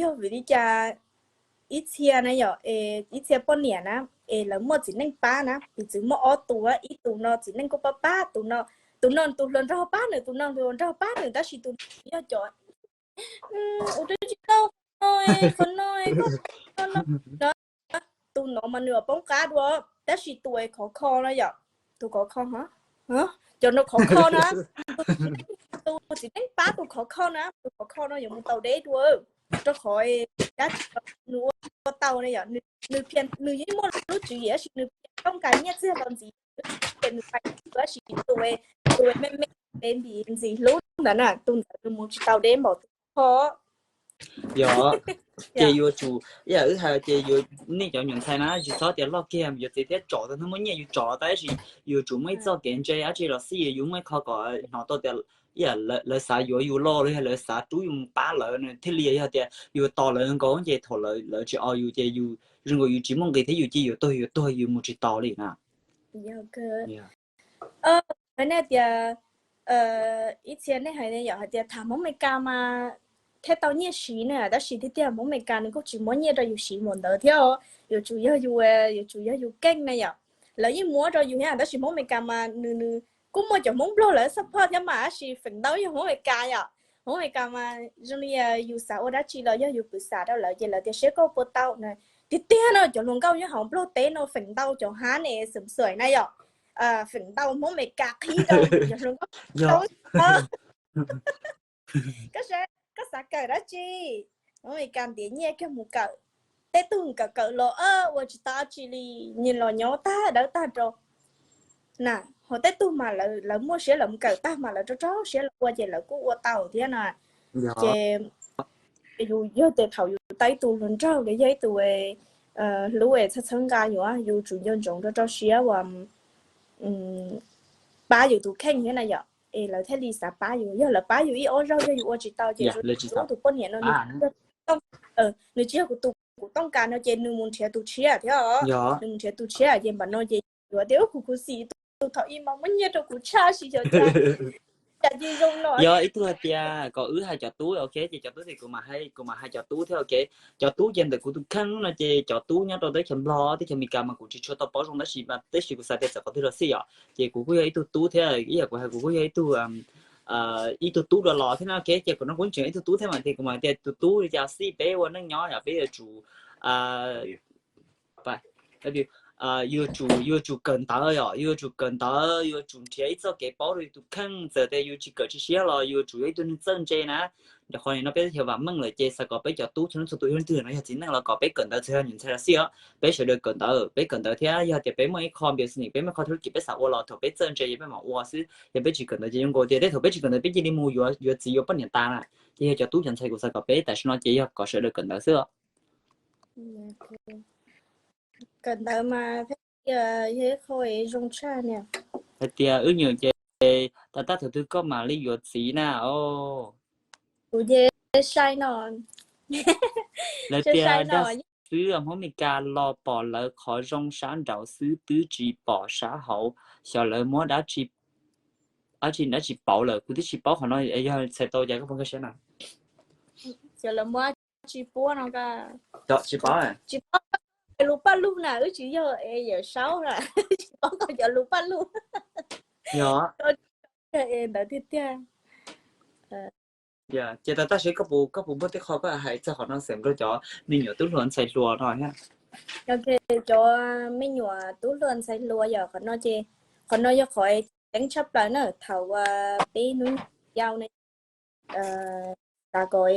yog vim li cas ib txhia na yom, es ib txhia poj niam na, es lawv muaj txiv neej pab na, piv txwv muaj ob tug, ib tug no txiv neej kuj pab pab tus no, tus no tus hluas nraug pab nws, tus no tus hluas nraug pab nws, tab sis tus no yog cov ua dab tsi tau, qhov no, qhov no, tus no mas nws poob qab dua, tab sis tus es khov kho no yom, Tus khov kho, cov no khov kho na, tus txiv neej pab tus khov kho na, tus khov kho no yuav mus tau deb dua, rau qhov dab tsi nws ua tau ne yom, nws yeej muaj lub tswv yim tab sis nws pheej tooj kas nyiaj txiag los ntxiv, ces nws pais tab sis tus, tus me me peb npis ntxim hlub ntawd na, tus ntawd nws mus tsis tau deb npaum tus kho. Yog, ces yuav tsum, ib yam wb hais ces yuav, nej cov nyuam ntxhais na tsis txhob tias loj kiag yuav txiv thiab tsom tau hnub muaj nyiaj yus tsom tau tab sis yuav tsum muaj ib txoj kev ntse dab tsi los xij yus muaj ib qho kom hnov tau tias ib yam lawv xav yuav yus loj los yog lawv xav rub yus mus pab lawv thiaj li, yog tias yus tos lawv nkaus ces thaum lawv tsis o yus ces yus zoo nkaus yus tsis muaj nqis thiab yus cia yuav tuag yuav tuag yus mus tsis tau li na. Hais nej tias, ib txhia nej hais yom hais tias tham Hmoob Amelikas mas thiaj tau nyiaj siv na, tab sis tiag tiag Hmoob Amelikas nws kuj tsis muab nyiaj rau yus siv npaum ntawd thiab, yuav tsum yog yus, yuav tsum yog yus keej na yom. Lawv yeej muab rau yus thiab tab sis Hmoob Amelikas mas nws, nws kuj muaj cov Hmoob Nplog lawv support thiab mas tab sis feem ntau yog Hmoob Amelikas yom. Hmoob Amelikas mas zoo li yus xav ua dab tsi los yog yus pwm xam rau lawv ces lawv tias siab koj puas tau na. Tiag tiag no cov hluas nkauj nyob hauv Nplog teb no feem ntau cov hab ne xeem xuaim na yom, feem ntau Hmoob Amelikas qhib rau cov hluas nkauj. Koj xav kawm dab tsi? Hmoob Amelikas ntiav nyiaj kiag mus kawm. Tej tug kawm kawm los ua tsis tau dab tsi li, nyias los nyob tag dawb tag rau na. Ho tej tug mas lawv muaj siab lawv mus kawm tag mas lawv rau rau siab lawv ua ces lawv kuj ua tau thiab na. Ces yus yog tias thaum yus tau ib tug hluas nraug los yog ib tug hlub es txhawb txhawb nqa yus, yus tsum nco ntsoov rau rau siab uas pab yus tus kheej thiab na yom, es lawv thiaj li xav pab yus. Yog lawv pab yus ib ob zaug yog yus ua tsis tau ces tus poj niam no nws tsis yog kuv tus kuv tooj kas no ces nws mus nrhiav tus tshiab thiab os. Nws mus nrhiav tus tshiab ces npam no ces yuav tias kuv khuv xim tus thaum ub mas muab nyiaj rau kuv tshaj si xyov cas. Cas tsis zoo no. Yog ib tug hais tias kom wb hais cov tub, ok, ces cov tub ces kuv mam hais, kuv mam hais cov tub thiab, ok. Cov tub ces ntawm kuv tus kheej no ces cov tub nyob rau teb chaws Nplog teb chaws Amelikas mas kuv tsis tshua tau paub zoo tab sis, tab sis kuv xav tias txawm qhov twg los xij yom, ces kuv kuj yog ib tug tub thiab, ib yam kuv hais kuv kuj yog ib tug ib tug tub los los thiab no, ok, ces kuv no kuv tseem ib tug tub thiab mas tias kuv mam tias tus tub li cas xij peb ua neej nyob yom peb yuav tsum yuav tsum, yuav tsum kawm ntawv yom, yuav tsum kawm ntawv, yuav tsum nrhiav ib txoj kev paub rau yus tus kheej, txawm tias yus tsis kawm tsis siab los yuav tsum yog ib tug neeg txawj ntse na. Rau qhov no peb teb chaws vam meej lawm ces xav kom peb cov tub txhua leej txhua tus yog leej twg no yog txiv neej los kom peb kawm ntawv txawm yog nyuam ntxhais los xij os, peb sawv daws kawm ntawv, peb kawm ntawv thiab yog tias peb muaj ib qho business peb muaj qho thub kis peb xav ua los thaum peb txawj ntse ces peb mam ua xwb, yog peb tsis kawm ntawv ces zoo nkaus tias tej thaum peb tsis kawm ntawv peb cia li mus yuav, yuav txiv yuav poj niam tas na. Ces yog cov tub cov ntxhais kuv xav kom peb tam sim no ces yog kom sawv daws kawm ntawv xwb os. Kawm ntawv mas thiaj yog ib qho zoo tshaj niam. Hais tias wb nyuam ces tab tab thaum twg koj mam li yuav txiv na os? Kuv ces sai no. Lawv tias dag xwb, Hmoob Meskas los pom lawv qhov zoo sab nraud xwb twb tsis pom sab hauv, xyov lawv muab dab tsi, dab tsi dab tsi pauv lawm, kuv twb tsis paub qhov no, yog txhais tau cas koj puas nkag siab na. Xyov lawv muab dab tsi puab no, tsis paub, tsis paub lus paj lug na, wb tsis yog es yawm saub na, tsis paub koj cov lus paj lug. Yog ntawd tiag tiag. Ces tab tab sis koj puas, koj puas muaj tej qho koj hais txog qhov no xeem rau cov me nyuam tub hluas ntxhais hluas no thiab? Cov me nyuam tub hluas ntxhais hluas yog qhov no ces, qhov no yog qhov tseem ceeb tshaj plaws na, thaum peb hnub nyoog yau na, xav kom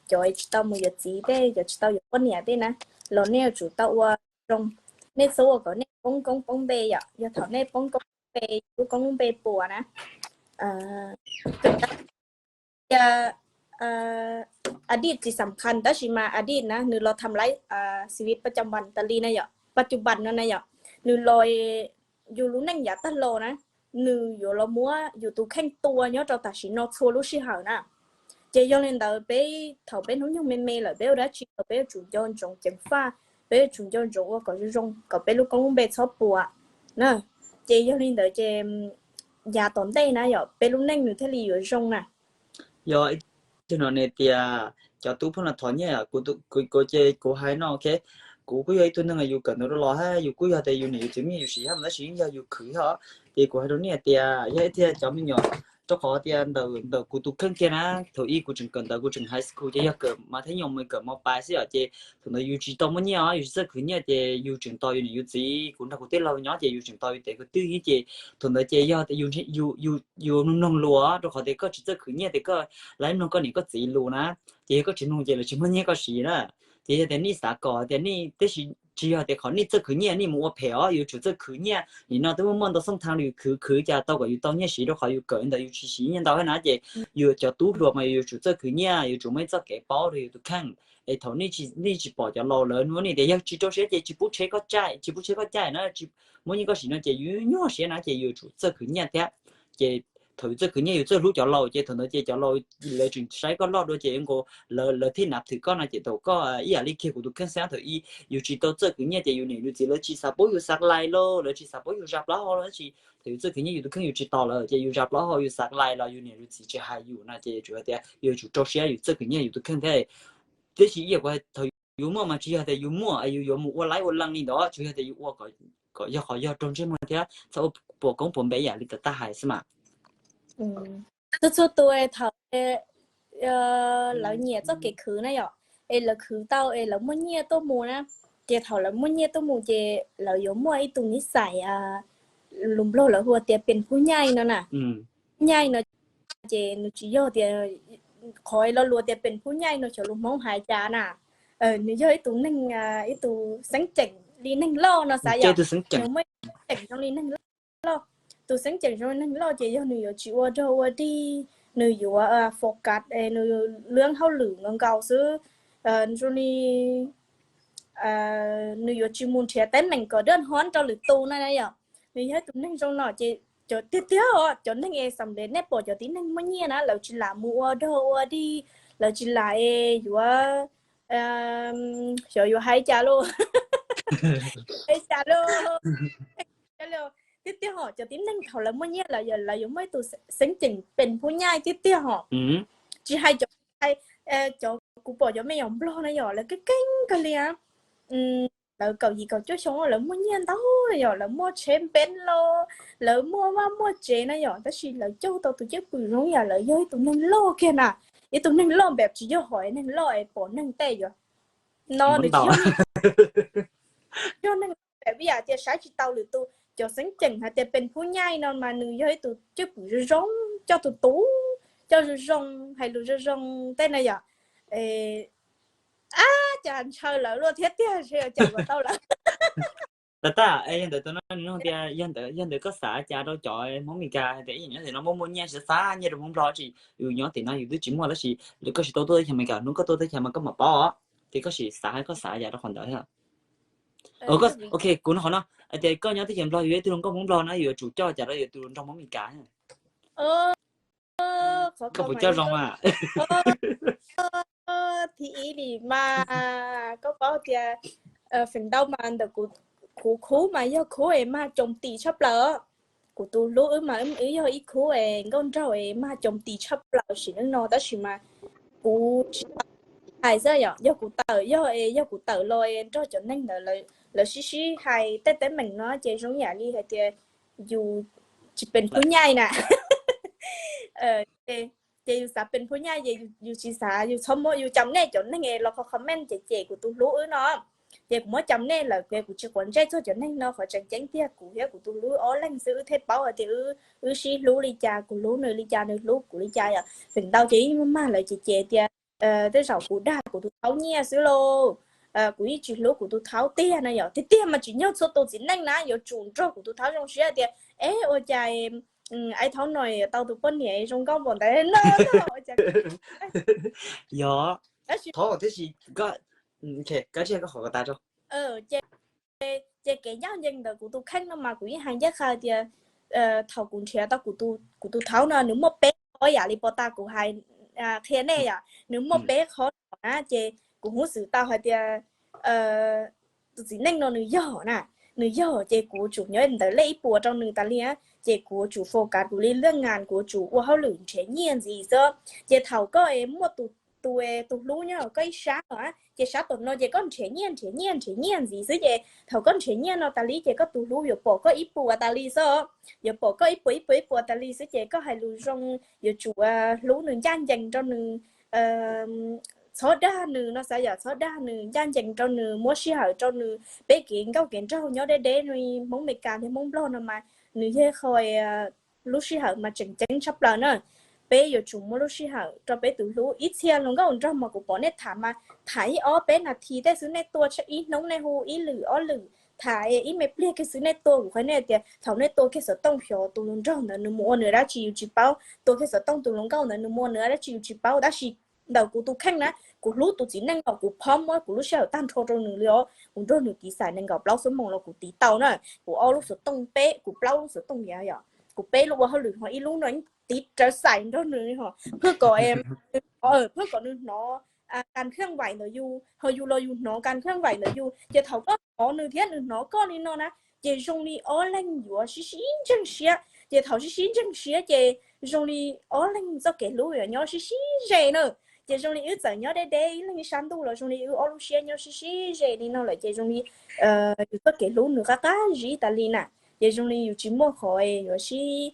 cov tsis tau mus yuav txiv tej, cov tsis tau yuav poj niam tej na, los nej yuav tsum tau ua zoo, nej txhob ua kom nej poob koob poob npe yom, yog thaum nej poob koob poob npe, lub koob lub npe puas na. Tias อดีต tsis xam khas tab sis mas อดีต na nws los tham laiv xi vi ปัจจุบัน tas li na yom, ปัจจุบัน no na yom, nws los yus lub neej yav tag los na, nws yuav los muab yus tus kheej tua nyob rau tam sim no txhua lub sij hawm na. Ces yog li ntawd peb thaum peb hnub nyoog me me lawm peb ua dab tsi los peb yuav tsum nco ntsoov ceev faj, peb yuav tsum nco ntsoov ua kom zoo zoo kom peb lub koob lub npe txhob puas na. Ces yog li ntawd ces yav tom ntej na yom peb lub neej nws thiaj li yuav zoo na. Yog ib tug no nws tias cov tub pheej los thov nyiaj, kuv ces kuv hais no, ok, kuv kuj yog ib tug neeg yus kawm ntawv rau los thiab yus kuj yog tias yus niam yus txiv muab yus siv thiab mas tab sis yeej yog yus khwv thiab. Ces kuv hais rau nej tias yog ib txhia cov me nyuam Rau qhov tias ntawm ntawm kuv tus kheej kiag na, thaum ub kuv tseem kawm ntawv, kuv tseem high school ces yog kawm mas thab nyoos mas kawm mos pais xwb os, ces thaum ntawd yus tsis tau muaj nyiaj os, yus tsis txawj khwv nyiaj ces yus tseem tos yus niam yus txiv, kuv nrog kuv tij laug nyob ces yus tseem tos yus tes kwv tij, ces thaum ntawd ces yog tias yus mloog mloog lus, rau qhov tias koj tsis txawj khwv nyiaj ces koj lam mloog koj niam koj txiv lus na, ces yog koj tsis mloog ces lawv tsis muaj nyiaj koj siv na. Ces yog tias nej xav kom tias nej, tab sis tsis yog tias qhov nej txawj khwv nyiaj nej mus ua phem os, yus yuav tsum txawj khwv nyiaj. Nim no twb muaj muaj ntau xyoo thav lawm, khwv khwv cas tau kom yus tau nyiaj siv, rau qhov yus kawm ntawd yus tsis siv nyiaj ntau thiab na, ces yus cov tub hluas mas yus yuav tsum txawj khwv nyiaj, yuav tsum muaj ib txoj kev paub rau yus tus kheej. Es thaum nej tsis, nej tsis pom cov laus lawv nuab nej tias yog tsis rau siab ces tsis pub tsheb koj caij, tsis pub tsheb koj caij na, tsis muaj nyiaj koj siv no ces yus nyuaj siab na, ces yus yuav tsum txawj khwv nyiaj thiab. Ces thaum yus txawj khwv nyiaj yus txawj hlub cov laus ces thaum ntawd ces cov laus lawv tseem saib koj loj dua ces nkaus lawv thiaj nab thwm koj no. Ces thaum koj ib yam li kiag kuv tus kheej xwb, thaum ub yus tsis tau txawj khwv nyiaj ces yus niam yus txiv lawv tsis xav pub yus xav lais los lawv tsis xav pub yus zam plaub hau los sis thaum yus txawj khwv nyiaj yus tus kheej yus tsis tos lawm ces yus zam plaub hau yus xav lais los yus niam yus txiv tsis hais yus no, ces tsuas tias yus yuav tsum rau siab yus txawj khwv nyiaj yus tus kheej thiab. Tiam sis ib yam kuv thaum yus muaj mas tsis yog tias yus muaj yus yuav mus ua laib ua leej li ntawd, tsuas yog tias yus ua kom yog qhov yog raug ntsej muag thiab txhob ua puas koob puas npe yam li tau tab hais xwb mas. Txhua txhua tus thaum lawv nyiam txoj kev khwv na yom, es lawv khwv tau es lawv muaj nyiaj tuaj mus na, ces thaum lawv muaj nyiaj tuaj mus ces lawv yuav muaj ib tug niv xais, lus Nplog lawv hu tias pes phub nyaij no na. Nyaij no ces nws tsis yog tias qhov lo lus tias pes phub nyaij no xyov lus Hmoob hais cas na. Nws yog ib tug neeg, ib tug xeeb ceem li neeg loj no xav yom, nws muaj ceem zoo li neeg loj. Tus xeeb ceem zoo li neeg loj ces yog nws yuav tsis ua dog ua dig, nws yuav focus, nws lwb hauj lwm nkaus nkaus xwb. Zoo li nws yuav tsis mus nrhiav teeb meem kom dawb huv rau lwm tus na yom. Nws yog ib tus neeg zoo no ces cov tiag tiag os, cov neeg es xam lej nej pom cov tib neeg muaj nyiaj na lawv tsis lam mus ua dog ua dig, lawv tsis lam es yuav, xyov yuav hais cas lauj, hais cas lauj. Tiag tiag hos, cov tib neeg thaum lawv muaj nyiaj lawv yuav muaj ib tus xeeb ceem pes phub nyaij tiag tiag hos. Tsis hais cov, cov kuv pom cov me nyuam Nplog na yom, lawv keej keej kawg li, lawv kaum yim kaum cuaj xyoo lawv muaj nyiaj ntau na yom, lawv muaj tsheb Benz los, lawv muaj vaj muaj tsev na yom, tab sis lawv coj tau tus cwj pwm zoo yam lawv yog ib tus neeg loj kiag na. Ib tus neeg loj npaum tsis yog hom neeg loj es pom neeg tej yuav no nws tsis yog neeg, yog neeg npaum ib yam tias saib tsis taus lwm tus. Cov xeeb ceem hais tias pes phub nyaij no mas nws yog ib tus cwj pwm zoo zoo, coj tus tub, coj zoo zoo, hais lus zoo zoo tej na yom. Ab, cas ntshaw lawv luaj thiab tiag, ntshe cas yuav tau lawm. Tab tab, yog ntawd tus no nws nug tias yog ntawd, yog ntawd koj xav cas rau cov Hmoob Meskas hais tias ib yam nyob tim no muaj muaj nyiaj xav xav nyiaj rau Hmoob Nplog, tsis yus nyob tim no yus twb tsis muaj tab sis koj tsis tau tuaj teb chaws Amelikas, hnub koj tuaj teb chaws mas koj mam paub os. Ces koj sim xav hais, koj xav yam rau qhov ntawd thiab. Ok, kuv nug qhov no, hais tias koj nyob teb chaws Nplog yus yog ib tug hluas nkauj Hmoob Nplog na, yus yuav tsum coj cas rau yus tus hluas nraug Hmoob Meskas? Koj puas coj zoo mas? Thib ib li mas koj paub tias feem ntau mas ntawm kuv khub mas yog khub es mag coos tim tshaj plaws. Kuv tus hlub wb mas wb yog ib khub es nkauj nraug es mag coos tim tshaj plaws sim neej no, tab sis mas kuv tsis tau hais xwb yom, yog kuv tawm, yog es yog kuv tawm los es nrog cov neeg ntawd lawv sib sib hais tej teeb meem no ces zoo yam li hais tias yus tsis pes phub nyaij na. Ces yus xav pes phub nyaij ces yus tsis xav, yus txhob muab, yus cam nej cov neeg es los comment cem cem kuv tus hlub wb no. Ces kuv muab cam nej lawm ces kuv tsis quav ntsej txog cov neeg no, qhov tseem ceeb tiag kuv thiab kuv tus hlub ob leeg xwb wb thiaj paub hais tias wb sib hlub li cas, kuv hlub nws li cas, nws hlub kuv li cas yom. Feem ntau ces ib mag lawv ces cem tias tej zaum kuv dag kuv tus thaub nyiaj xwb lauj, kuv yeej tsis hlub kuv tus thaub tiag na yom. Tiag tiag mas tsis nyog txhua tus txiv neej na yuav tsum nrog kuv tus thaub zoo siab tias, es ua cas ais thaub no tau tus poj niam zoo nkauj npaum ntawd no. Yog, tab sis thiab si, koj tsis hais koj qhov ko tas rau. Ces kev ncaj ncees ntawm kuv tus kheej no mas kuv yeej hais ncaj qha tias thaum kuv nrhiav tau kuv tus thaub no nws muaj peb qhov yam li pov tas kuv hais qhia nej yom, nws muaj peb qhov no na ces kuv hub xwm tau hais tias tus txiv neej no nws yog na, nws yog ces kuv tsum nyob ntawd lej ib puas rau nws tas li, ces kuv tsum focus kuv li laj ngas, kuv tsum ua hauj lwm nrhiav nyiaj ntxiv xwb. Ces thaum koj es muaj tus tus, tus hlub nyob koj ib sab no, ces sab tom no ces koj nrhiav nyiaj nrhiav nyiaj nrhiav nyiaj ntxiv xwb ces thaum koj nrhiav nyiaj no tas li ces koj tus hlub yuav pom koj ib puas tas li xwb. Yuav pom koj ib puas ib puas ib puas tas li xwb ces koj hais lus zoo, yuav tsum hlub nws, ncaj ncees rau nws, txhob dag nws no xav yom, txhob dag nws, ncaj ncees rau nws, muab sij hawm rau nws. Peb kev nkauj kev nraug nyob deb deb li Hmoob Meskas thiab Hmoob Nplog no mas nws yog qhov lub sij hawm mas tseem ceeb tshaj plaws na. Peb yuav tsum muab lub sij hawm rau peb tus hlub. Ib txhia hluas nkauj nraug mas kuv pom nej tham mas tham ib ob peb nas this tej xwb nej tua, ib hnub nej hu ib lwm ob lwm, tham ib me pliag kiag xwb nej tua. Kuv qhia nej tias thaum nej tua kiag xov tooj xyov tus hluas nraug ntawd nws mus ua nws dab tsi yus tsis paub, tua kiag xov tooj tus hluas nkauj ntawd nws mus ua nws dab tsi yus tsis paub. Tab sis ntawm kuv tus kheej na, kuv hlub tus txiv neej os, kuv phob muab kuv lub sij hawm tag nrho rau nws li os. Kuv nrog nws tiv xais nees nkaum plaub xuab moos los kuv tiv tau na. Kuv ob lub xov tooj peb, kuv plaub lub xov tooj yom, kuv peb lub ua hauj lwm ho ib lub no tiv rawv xais nrog nws, phwj kom, phwj kom nws hnov kas khaj vais ntawm yus, ho yus los yus hnov kas khaj vais ntawm yus. Ces thaum koj hnov nws thiab nws hnov koj li no na, ces zoo li ob leeg yuav sib sib ntseeg siab. Ces thaum sib sib ntseeg siab ces zoo li ob leeg txoj kev hlub yuav nyob sib sib ze na. Ces zoo li wb txawm nyob deb deb ib leeg ib sab ntuj los zoo li wb ob lub siab nyob sib sib ze li no lawm ces zoo li yus txoj kev hlub nws qab qab zib tas li na. Ces zoo li yus tsis muaj qhov yuav sib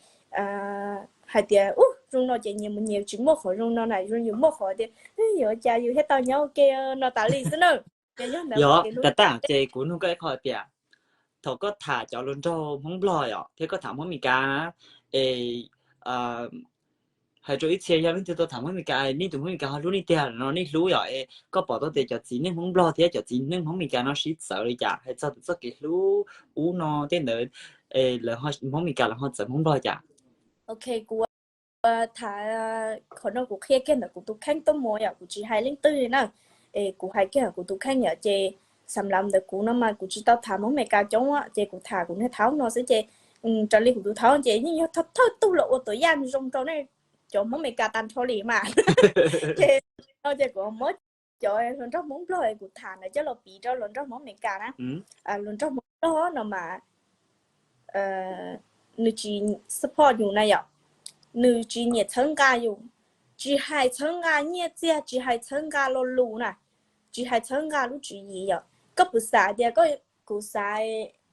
hais tias ub zoo no ces nyias mus nyias, tsis muaj qhov zoo no na, zoo yus muaj qhov tias yuav cas yus thiaj tau nyob ua ke no tas li xwb na. Yog, tas tas ces kuv nug koj ib qho tias thaum koj tham cov hluas nraug Hmoob Nplog yom thiab koj tham Hmoob Meskas na, es hais rau ib txhia yog leej twg tuaj tham Hmoob Meskas, nej tus Hmoob Meskas ho hlub nej tiag no nej hlub yom, es koj pom tau tias cov txiv neej Hmoob Nplog thiab cov txiv neej Hmoob Meskas no sib txawv li cas, hais txog tus txoj kev hlub ub no tej ntawd, lawv Hmoob Meskas lawv ho txawv Hmoob Nplog cas? Ok, kuv tham qhov no kuv qhia kiag ntawm kuv tus kheej tuaj mus yom, kuv tsis hais leej twg li na. Es kuv hais kiag ntawm kuv tus kheej yom, ces xam lav ntawm kuv no mas kuv tsis tau tham Hmoob Meskas coob ces kuv tham kuv niag thaub no xwb ces raws li kuv tus thaub ces yeej yog thawj tug los ua tuam yaj zoo rau nej cov Hmoob Meskas tag nrho li mas. Ces no ces kuv muab cov hluas nraug Hmoob Nplog kuv tham ntawd coj los piv rau hluas nraug Hmoob Meskas na. Hluas nraug Hmoob Nplog no mas nws tsis support yus na yom, nws tsis nyiam txhawb nqa yus, tsis hais txhawb nqa nyiaj txiag, tsis hais txhawb nqa lo lus na, tsis hais txhawb nqa lub tswv yim yom. Koj puas xav tias, kuv xav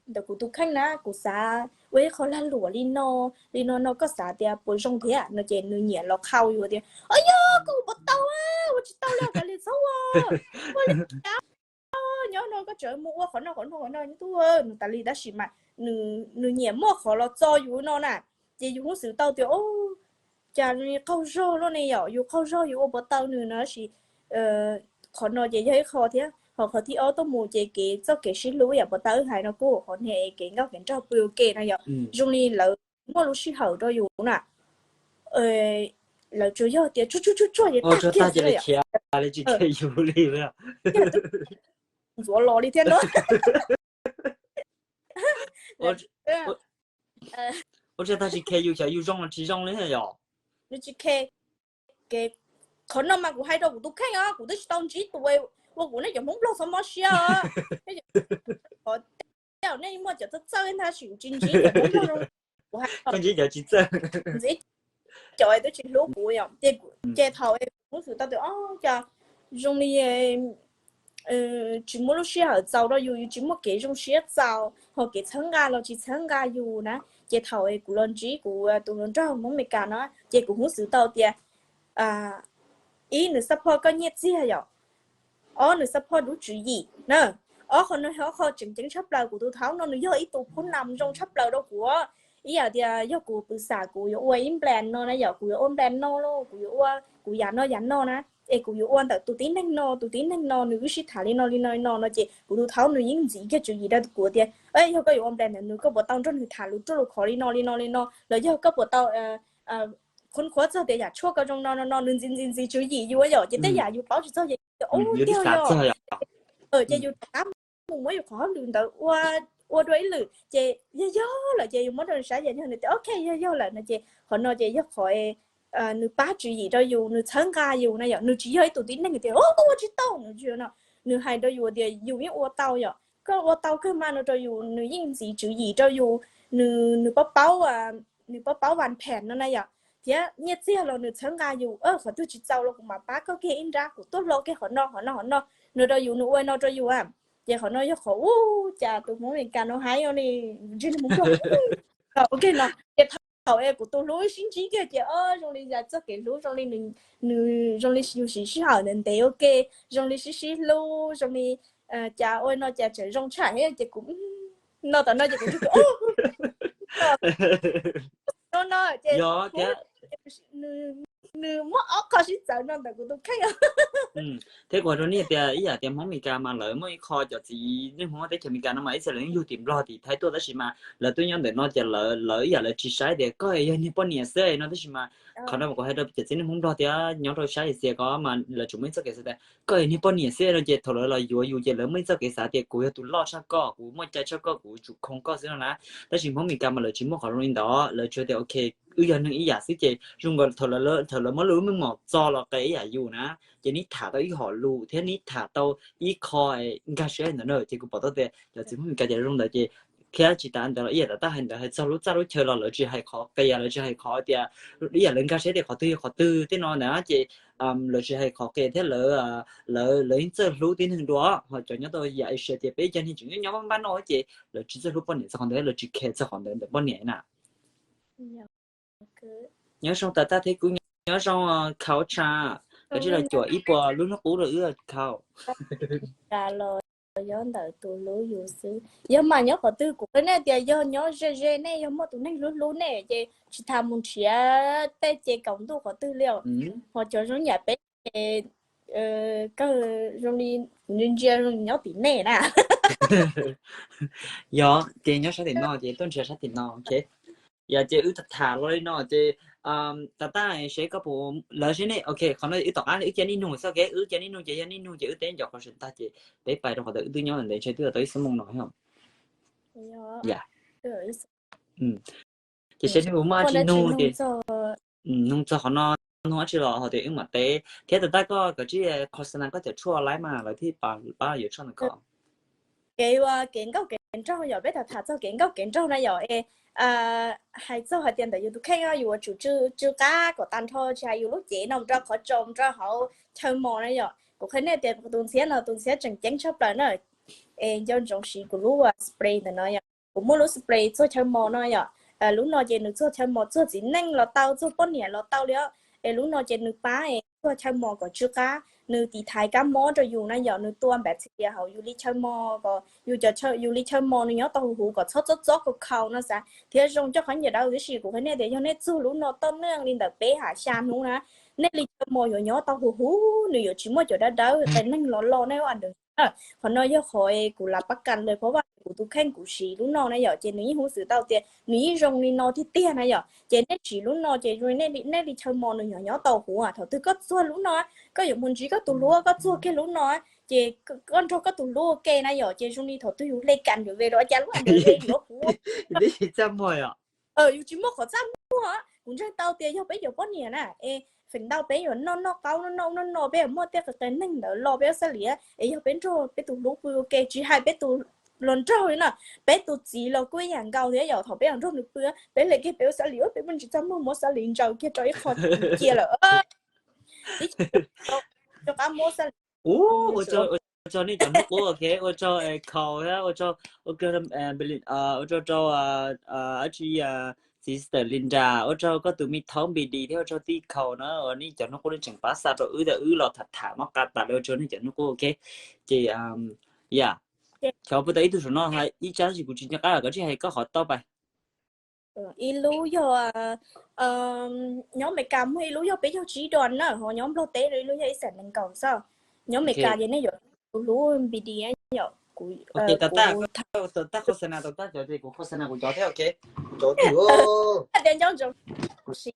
ntawm kuv tus kheej na, kuv xav ua ib qho lag luam li no li no no, koj xav tias puas zoo thiab no ces nws nyiam los qhau yus tias, o yog koj ua puas tau, ua tsis tau li, kav liam txhob ua, ua li cas nyob no koj tseem mus ua qhov no qhov no qhov no, nws tas li tab sis mas nws nyiam muaj qhov los txo yus no na. Ces yus hnov xwm tau tias, o, cas qaug zog luaj ne yom, yus qaug zog yus ua puas tau nws no tab sis qhov no ces yog ib qho thiab. Ho qhov thib ob tuaj mus ces kev, txoj kev sib hlub yam puas tau wb hais no kuj qhov niag kev nkauj kev nraug pw ua ke no yom, zoo li lawv muaj lub sij hawm rau yus na. Lawv tsuas yog tias tsuag tsuag tsuag tsuag es tag kiag xwb yom, tsis khiav yus li, ntxuav los li thiab no. Ua tsis tag tsis khe yus xyov yus zoo los tsis zoo li yom. Nws tsis khe. Qhov no mas kuv hais rau kuv tus kheej os, kuv twb tsis tau ntsib tus ua kuv nej cov Hmoob Nplog txhob mob siab os. Qhov nej muaj cov txawj txawj ntag sis kuv tsis ntsib cov Hmoob Nplog zoo. Kuv hais, koj ntsib cov tsis txawj, ntsib cov twb tsis hlub kuv yom. Ces thaum kuv hnov xwm tau tias, o, cas zoo li tsis muaj lub sij hawm txaus rau yus, yus tsis muaj kev zoo siab txaus, ho kev txhawb nqa los tsis txhawb nqa yus na. Ces thaum kuv los ntsib kuv tus hluas nraug Hmoob Meskas no ces kuv hnov xwm tau tias, ib, nws support koj nyiaj txiag yom. Ob, nws support lub tswv yim na. Ob qho no yog ob qho tseem ceeb tshaj plaws. Kuv tus thaub no nws yog ib tug phub nam zoo tshaj plaws rau kuv. Ib yam tias yog kuv pw xam kuv yuav ua ib plan no na yom, kuv yuav ua plan no los kuv yuav ua kuv yam no yam no na, es kuv yuav ua ntawm tus tib neeg no tus tib neeg no, nws wb sib tham li no li no li no no ces kuv tus thaub nws yeej ntxiv kiag tswv yim rau kuv tias, yog koj yuav ua plan ntawm nws koj puas tau nrog nws tham lus ruaj lus khov li no li no li no, los yog koj puas tau qhuab qhuab txog tias yam tshuaj ko zoo no no no, nws ntxiv ntxiv ntxiv tswv yim yus yom, ces tej yam yus paub tsis txog ces yus tiag yog, ces yus rov qab mus muab yus qhov hauj lwm ntawd ua dua ib lwm ces yog yog lawm ces yus muab rau nws saib, yog nws tias ok yog yog lawm no ces qhov no ces yog qhov nws pab tswv yim rau yus, nws txhawb nqa yus na yom. Nws tsis yog ib tug tib neeg tias koj ua tsis tau no, nws hais rau yus tias yus yeej ua tau yom, koj ua tau kawg mas no rau yus, nws yeej ntxiv tswv yim rau yus, nws, nws paub paub, nws paub paub vas phem no na yom. thiab nyiaj txiag los nws txhawb nqa yus, qhov twg tsis txaus los kuv mam pab koj kiag ib nrab, kuv tuaj hlo kiag qhov no qhov no qhov no, nws rau yus, nws ua no rau yus a. Ces qhov no yog qhov ub cas tus Hmoob Amelikas no hais li, ntsej muag nplog. Ok no ces thaum kuv tus hlub sib ntsib kiag ces o zoo li yam txoj kev hlub zoo li nws, zoo li yus siv sij hawm ntev ntev ua ke, zoo li sib sib hlub zoo li cas ua no cas tseem zoo tshaj thiab ces kuv no tam no ces kuv no no ces nws muab ob qho sib txawv no ntawm kuv tus kheej. Thiab kuv hais rau nej tias ib yam tias Hmoob Amelikas mas lawv muaj ib qho cov txiv neej Hmoob teb chaws Amelikas no mas ib txhia lawv yeej yug tim Nplog tim Thaib tuaj tab sis mas lawv tuaj nyob ntawm no ces lawv ib yam lawv tsis saib tias koj yog niag poj niam xwb no tab sis mas qhov no mas kuv hais rau cov txiv neej Hmoob Nplog tias nyob rau sab Asia ko mas lawv tseem muaj ib txoj kev xav tias koj yog niag poj niam xwb no ces thaum lawv los yuav yus ces lawv muaj ib txoj kev xav tias kuv yog tus loj tshaj koj, kuv muaj cai tshaj koj, kuv tsum khoo koj xwb no na. Tab sis Hmoob Amelikas mas lawv tsis muaj qhov zoo li ntawd, lawv tsuas tias ok, wb yog neeg ib yam xwb ces zoo nkaus thaum lawv muab lub meej mom txo los qe ib yam yus na, ces neb tham tau ib hom lus thiab neb tham tau ib qho nkag siab ntawd na ces kuv pom tau tias cov txiv Hmoob Amelikas ces zoo ntawd ces thiab tsis tas ntawd los ib yam tom qab hais ntawd hais txog lub txaj lub chaw los lawv tsis hais qhov qias, lawv tsis hais qhov tias ib yam lawv nkag siab tias qhov twg yog qhov twg tej no na ces lawv tsis hais qhov qias thiab lawv, lawv yeej txawj hlub tib neeg dua. Ho cov nyob tau yam Asia ces peb cov neeg tseem nyob nyob npab npab no ces lawv tsis txawj hlub poj niam txog qhov ntawd, lawv tsis care txog qhov ntawd ntawm poj niam na. Nyob zoo Tam Taj thiab kuv nyob zoo Khau Tsha, koj cia li los cuam ib puas lub hnub qub rau wb Khau. Los yog ntawm tus hlub yus xwb, yog mas nyob qhov twg kuv qhia nej tias yog nyob ze ze nej yog muaj tus neeg hlub hlub nej ces tsis tas mus nrhiav tej ces kaum ntuj qhov twg li os. Ho cov zoo yam peb ces kawg zoo li ntsia zoo nyob tim nej na. Yog ces nyob sab tim no ces tuaj nrhiav sab tim no. Yog ces wb tham los li no ces Tam Taj seb koj puas, lawv seb nej ok qhov no wb tom qab wb cia niaj hnub xwb, ok wb cia niaj hnub ces yog niaj hnub ces wb teb ncov qhov sawv tag ces peb pais rau qhov ntawd, wb twb nyob ntawd ntshe twb tau ib xuab moos no. Ces seb nej puas muaj dab tsi nug ces nug txog qhov no, nug dab tsi los hais tias wb mam teb thiab. Tam Taj koj kav tsij khos xas nas koj cov tshuaj laib mas lawv thiaj pab yuav tshuaj ntawm koj. Kev ua kev nkauj kev nraug yom, peb tham tham txog kev nkauj kev nraug na yom es hais txog hais tias ntawm yus tus kheej yus yuav tsum tsw qab kom tag nrho tsis hais yus lub cev no mus rau qhov tsaus mus rau hauv chaw mos na yom. Kuv qhia nej tias tus ntxhiab no tus ntxhiab tseem ceeb tshaj plaws na. Es nco ntsoov siv kuv lub spray ntawm no yom, kuv muaj lub spray txuag chaw mos no yom. Lub no ces nws txuag chaw mos txuag txiv neej los tau, txuag poj niam los tau li os. Es lub no ces nws pab es txuag chaw mos kom tsw qab, nws tiv thaiv kab mob rau yus na yom, nws tua bacteria hauv yus li chaw mos kom yus cov, yus li chaw mos nws nyob tau huv huv kom txhob txob txob khaus khaus no xav. Thiab zoo coj qhov nyiam dawb tib si. Kuv qhia nej tias yog nej txuag lub no toj neej li ntawm peb ha xya hnub na, nej li chaw mos yuav nyob tau huv huv, nws yuav tsis muaj cov dawb dawb qias neeg los los nej ua dees. Qhov no yog qhov kuv lav pab kas lawm, phab vaj kuv tus kheej kuv siv lub no na yom, ces nws yeej hu xwm tau tias nws yeej zoo li no tiag tiag na yom. Ces nej siv lub no ces zoo li nej li chaw mos nws nyob nyob tau huv. Thaum twg koj txuag lub no, koj yuav mus ntsib koj tus hlub koj txuag kiag lub no, ces koj nrog koj tus hlub ua ke na yom, ces zoo li thaum twg yus hle kas yuav ve los cas lub a ntawd ve yuav huv. Yus tsis muaj qhov txaj muag. Kuv ntseeg tau tias yog peb cov poj niam na es feem ntau peb yuav noj noj qaub noj noj noj no, peb yuav muaj tej qias qias neeg ntawd los peb ua xab lim, es yog peb nrog peb tus hlub pw ua ke, tsis hais peb tus hluas nraug li na, peb tus txiv los kuj ib yam nkaus thiab yom. Thaum peb yuav nrog nws pw, peb hle kiag peb ua xab lim, peb muaj ntsis txaj muag muab xab lim ntsaws kiag rau ib qho cia lawm. Rov qab muab xab lim. Ua tsaug, ua tsaug nej cov hnub qub, ok, ua tsaug Khau, ua tsaug, ua tsaug rau dab tsi, sister Linda, ua tsaug koj tus me thaub npis dis thiab ua tsaug tij Khau na, nej cov hnub qub nej tseem pab xa rau wb, wb los tham tham mob qa tas li, ua tsaug nej cov hnub qub, ok. Ces yam, Khau puas tau ib tug saum no hais ib tsab tab sis kuv tsis nco qab, koj tsij hais koj qhov tau pais. Ib lub yog, nyob Amelikas muaj ib lub yog peb caug tsib dollar na, ho nyob Nplog teb ib lub yog ib xees nees nkaum xwb. Nyob Amelikas ces nej yuav tus hlub npis dis yom. Kuv, kuv, tab, khos xas nas, tab, cov ces kuv khos xas nas kuv cov thiab, ok. Cov tias nco ntsoov siv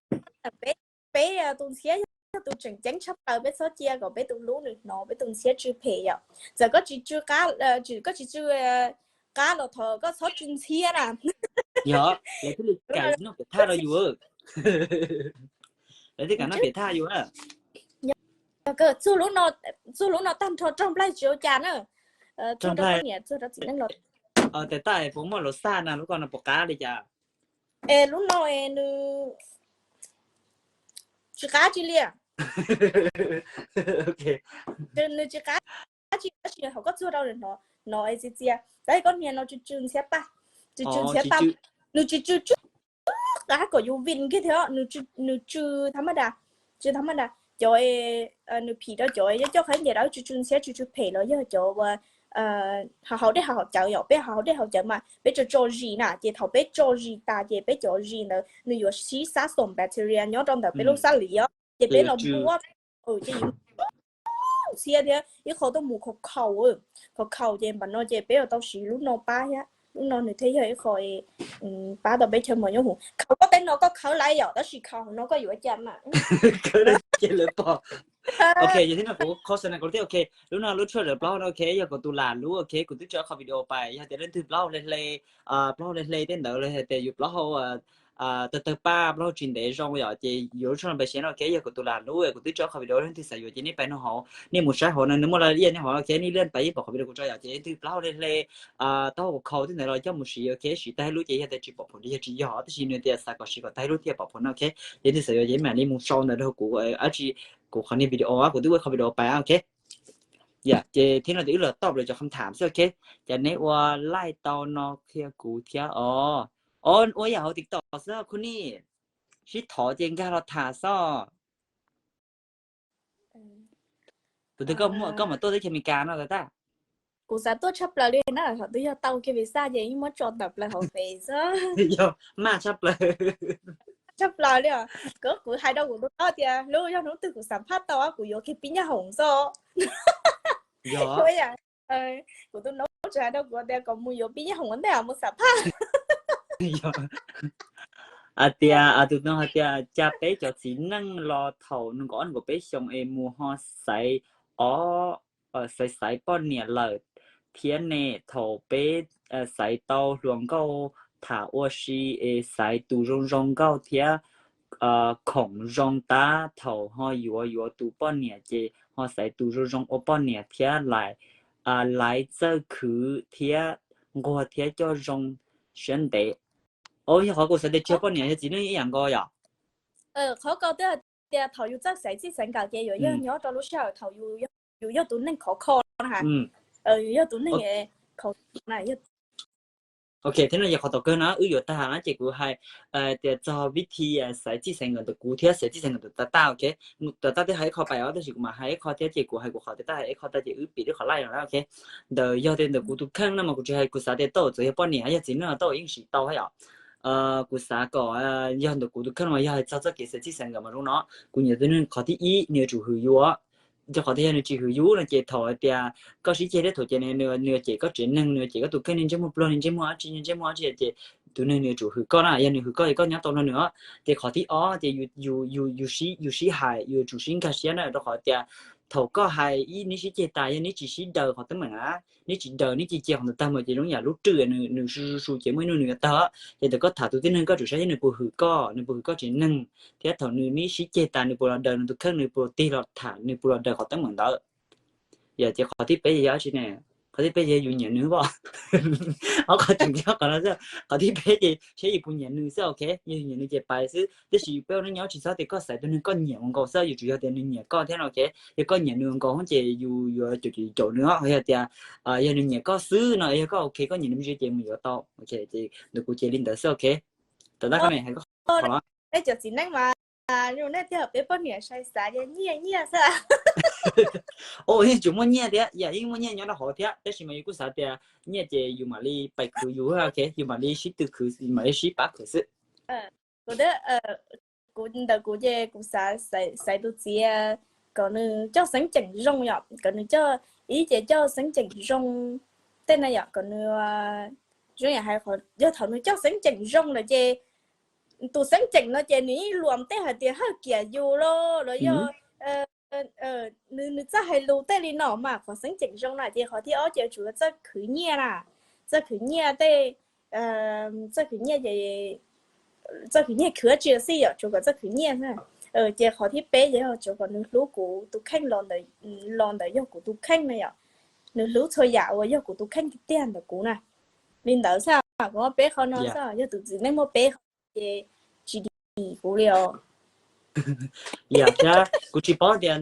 peb, peb tus ntxhiab yog tus tseem ceeb tshaj plaws, peb txhob cia kom peb tus hlub nws hnov peb tus ntxhiab tsw phem yom. Txawm koj tsis tsw qab, koj tsis tsw qab los thov koj txhob tsw ntxhiab na. Yog, lawv thiaj li kam noj piam thaj rau yus. Lawv thiaj kam noj piam thaj yus. Txuag lub no tag nrho raug nplaig tsis ua cas na. Txuag rau poj niam, txuag rau txiv neej los. Tes taj puas muaj lus xaj na, lub ko no puas qab li cas? Es lub no es nws tsis qab tsi li. Nws tsis qab tsi, tab sis thaum koj txuag rau no, no es txias txias, tab sis koj niag no tsw tsw ntxhiab paj, tsw tsw ntxhiab paj, nws tsw tsw tsw qab kom yus vim kiag thiab, nws tsw tha maj das, tsw tha maj das. Cov nws phim rau cov coj qhov nce dawb tsw tsw ntxhiab tsw tsw phem los yog cov uas haus dej haus cawv yom, peb haus dej haus cawv mas peb tso tso zis na, ces thaum peb tso zis tas ces peb cov zis ntawd nws yuav sib xab xom bacteria nyob rau ntawm peb lub xab lim os, ces peb los muab ces yus ntxhiab thiab ib qho tuaj mus khaus khaus, khaus khaus ces npam no ces peb yuav tau siv lub no pab thiab, lub no nws thiaj yog ib qho pab tau peb chaw mos nyob hauv. Khaus koj tej no koj khawb lawm yom, tab sis khaus hauv no koj yuav ua cas mas. Khawb lawm ces lawv pom. Ok, yog thiab no kuv qhov xav na kuv thiab, ok, lub no lub tshuaj lawv plaub no, ok, yog kuv tus lam lub, ok, kuv twb tso qhov video pais, yog tias leej twg plaub hau hle hle, plaub hau hle hle tej ntawd los yog tias yus plaub hau tawg tawg paj, plaub hau tsis ntev zoo yom, ces yuav lub tshuaj no pais siv no, ok, yog kuv tus lam lub, kuv twb tso qhov video, leej twg xav yuav ces nej pais no hauv, nej mus saib hauv no nws muaj rau ib yam no hauv, ok, nej leej pais ib pom qhov video kuv tso yom, ces leej twg plaub hau hle hle, taub hau khaus tej ntawd los coj mus siv, ok, siv tag ib lub ces yog tias tsis pom phuam ces yog tsis yog, tab sis nws tias xav kom siv kom tag ib lub thiaj pom phuam no, ok, ces leej twg xav yuav ces mam li mus sau ntawd rau kuv, ab tsi, kuv qhov niag video, kuv twb ua qhov video pais, ok. Yam ces thiab no ces wb los toj plaws cov kham tham xwb, ok. Ces neb ua laij tau no qhia kuv thiab os. Os, ua yam hauv TikTok xwb khub ni, sib thov ces nkag los tham xwb. Tus twg koj muaj, koj mam tuaj teb chaws Amelikas no tag. Kuv xav tuaj tshaj plaws li na, thaum twg yog tau kiag visa ces yeej muab tso tawm plaws hauv Face xwb. Yog maj tshaj plaws. Tshaj plaws li os. Kuv, kuv hais rau kuv tus nus tias hnub yog hnub twg kuv xam phaj tau kuv yuav kiag Pij Nyaj Hoom xwb. Kuv tus nus tseem hais rau kuv tias kom mus yuav Pij Nyaj Hoom ua ntej mus xam phaj. Hais tias tus nus hais tias cas peb cov txiv neej los thaum nees nkaum ob nees nkaum peb xyoos es mus ho xaiv, o, xaiv xaiv poj niam lawm thiab ne, thaum peb xaiv tau hluas nkauj tham ua si es xaiv tus zoo zoo nkauj thiab khoom zoo tab thaum ho yuav yuav tus poj niam ces ho xaiv tus zoo zoo ua poj niam thiab laiv, laiv txawj khwv thiab nquag thiab coj zoo siab ntev. O, yog qhov kuv xav tias tsis yog poj niam yog txiv neej ib yam nkaus yom. Qhov ko twb hais tias thaum yus txawj xaiv txij xaiv nkawm ces yuav yog nyob rau lub sij hawm thaum yus yog tus neeg khov kho na ha. Yus yog tus neeg khov. Ok, thiab no yog qhov tom kawg no wb yuav tag na ces kuv hais tias txog vib thi xaiv txij xaiv nkawm ntawm kuv thiab xaiv txij xaiv nkawm ntawm Tag Tag, ok. Tag Tag twb hais ib qho pais os, tab sis kuv mam hais ib qho thiab ces kuv hais kuv qhov tias Tag Tag hais ib qho tag ces wb piv lub qhov laij no na, ok. Ntawm yog tias ntawm kuv tus kheej no mas kuv tsis hais, kuv xav tias tau txawm yog poj niam yog txiv neej tau yeej siv tau thiab yom. Kuv xav kom yog ntawm kuv tus kheej mas yog hais txog txoj kev xaiv txij xaiv nkawm mas zoo no, kuv nyiam tus neeg qhov thib ib nws yuav tsum hwm yus. Rau qhov tias yog nws tsis hwm yus no ces thaum hais tias koj sib ceg thiab thaum ces nws yuav cem koj tsev neeg, nws yuav cem koj tus kheej, niag ntsej muag pluag, niag ntsej muag dab tsi, niag ntsej muag dab tsi ces tus neeg nws yuav tsum hwm koj na. Yog nws hwm koj ces koj nyob tau nrog nws os. Ces qhov thib ob ces yus, yus sib hais, yus yuav tsum sib nkag siab na, rau qhov tias thaum koj hais ib neb sib ceg tas yog neb tsis sib daws qhov teeb meem na, neb tsis daws, neb cia cia qhov ntawd tag mus ces zoo yam lub rwj nws su su su ces muaj ib hnub nws yuav tawg. Ces ntawm koj tham tus tib neeg koj tsum saib nws puas hwm koj, nws puas hwm koj tsev neeg, thiab thaum nws neb sib ceg tas nws puas los daws nws tus kheej, nws puas tig los tham, nws puas los daws qhov teeb meem ntawd. Yog ces qhov thib peb yog dab tsi ne? Qhov thib peb yog yus nyiam nws os. Ob qhov tseem ceeb qhov no xwb. Qhov thib peb ces saib yus puas nyiam nws xwb, ok. Yog yus nyiam nws ces pais xwb, tab sis peb ua neej nyob tsis txhob tias koj xaiv tus neeg koj nyiam ua nkaus xwb, yuav tsum yog tias nws nyiam koj thiab no, ok. Yog koj nyiam nws ua nkaus ces yus yuav caum caum nws os. Yog tias yog nws nyiam koj xwb no, yog koj ok, koj nyiam nws me ntsis ces mus yuav tau, ok. Ces ntawm kuv ces li ntawd xwb, ok. Tom tab koj me hais koj qhov no. Peb cov txiv neej mas, nej tiag peb poj niam sai xav nyiaj nyiaj xwb. O, yeej tsum muaj nyiaj thiab, yam yeej muaj nyiaj nyob rau hauv thiab, tab sis mas yus kuj xav tias nyiaj ces yus mam li pais khwv yus, ok, yus mam li sib tw khwv, yus mam li sib pab khwv xwb. Kuv, kuv ntawm kuv ces kuv xav xaiv tus txiv kom nws coj xeeb ceem zoo yom, kom nws coj, ib ces coj xeeb ceem zoo tej na yom, kom nws zoo yam hais, yog thaum nws coj xeeb ceem zoo lawm ces tus xeeb ceem no ces nws yeej luam tej hais tias hawj kiam yus los, los yog nws, nws txawj hais lus tej li no mas qhov xeeb ceem zoo na. Ces qhov thib ob ces yuav tsum txawj khwv nyiaj na, txawj khwv nyiaj tej, txawj khwv nyiaj ces, txawj khwv nyiaj khwv dab tsi los xij yom, tsuas kom txawj khwv nyiaj xwb. Ces qhov thib peb ces yog tsuas kom nws hlub kuv tus kheej los ntawm, los ntawm yog kuv tus kheej na yom, nws hlub txhua yam uas yog kuv tus kheej tiag tiag ntawm kuv na. Li ntawd xwb, kuv muaj peb qho no xwb, yog tus txiv neej muaj peb qho ces tsis dim kuv li os. Yog thiab kuv tsis paub tias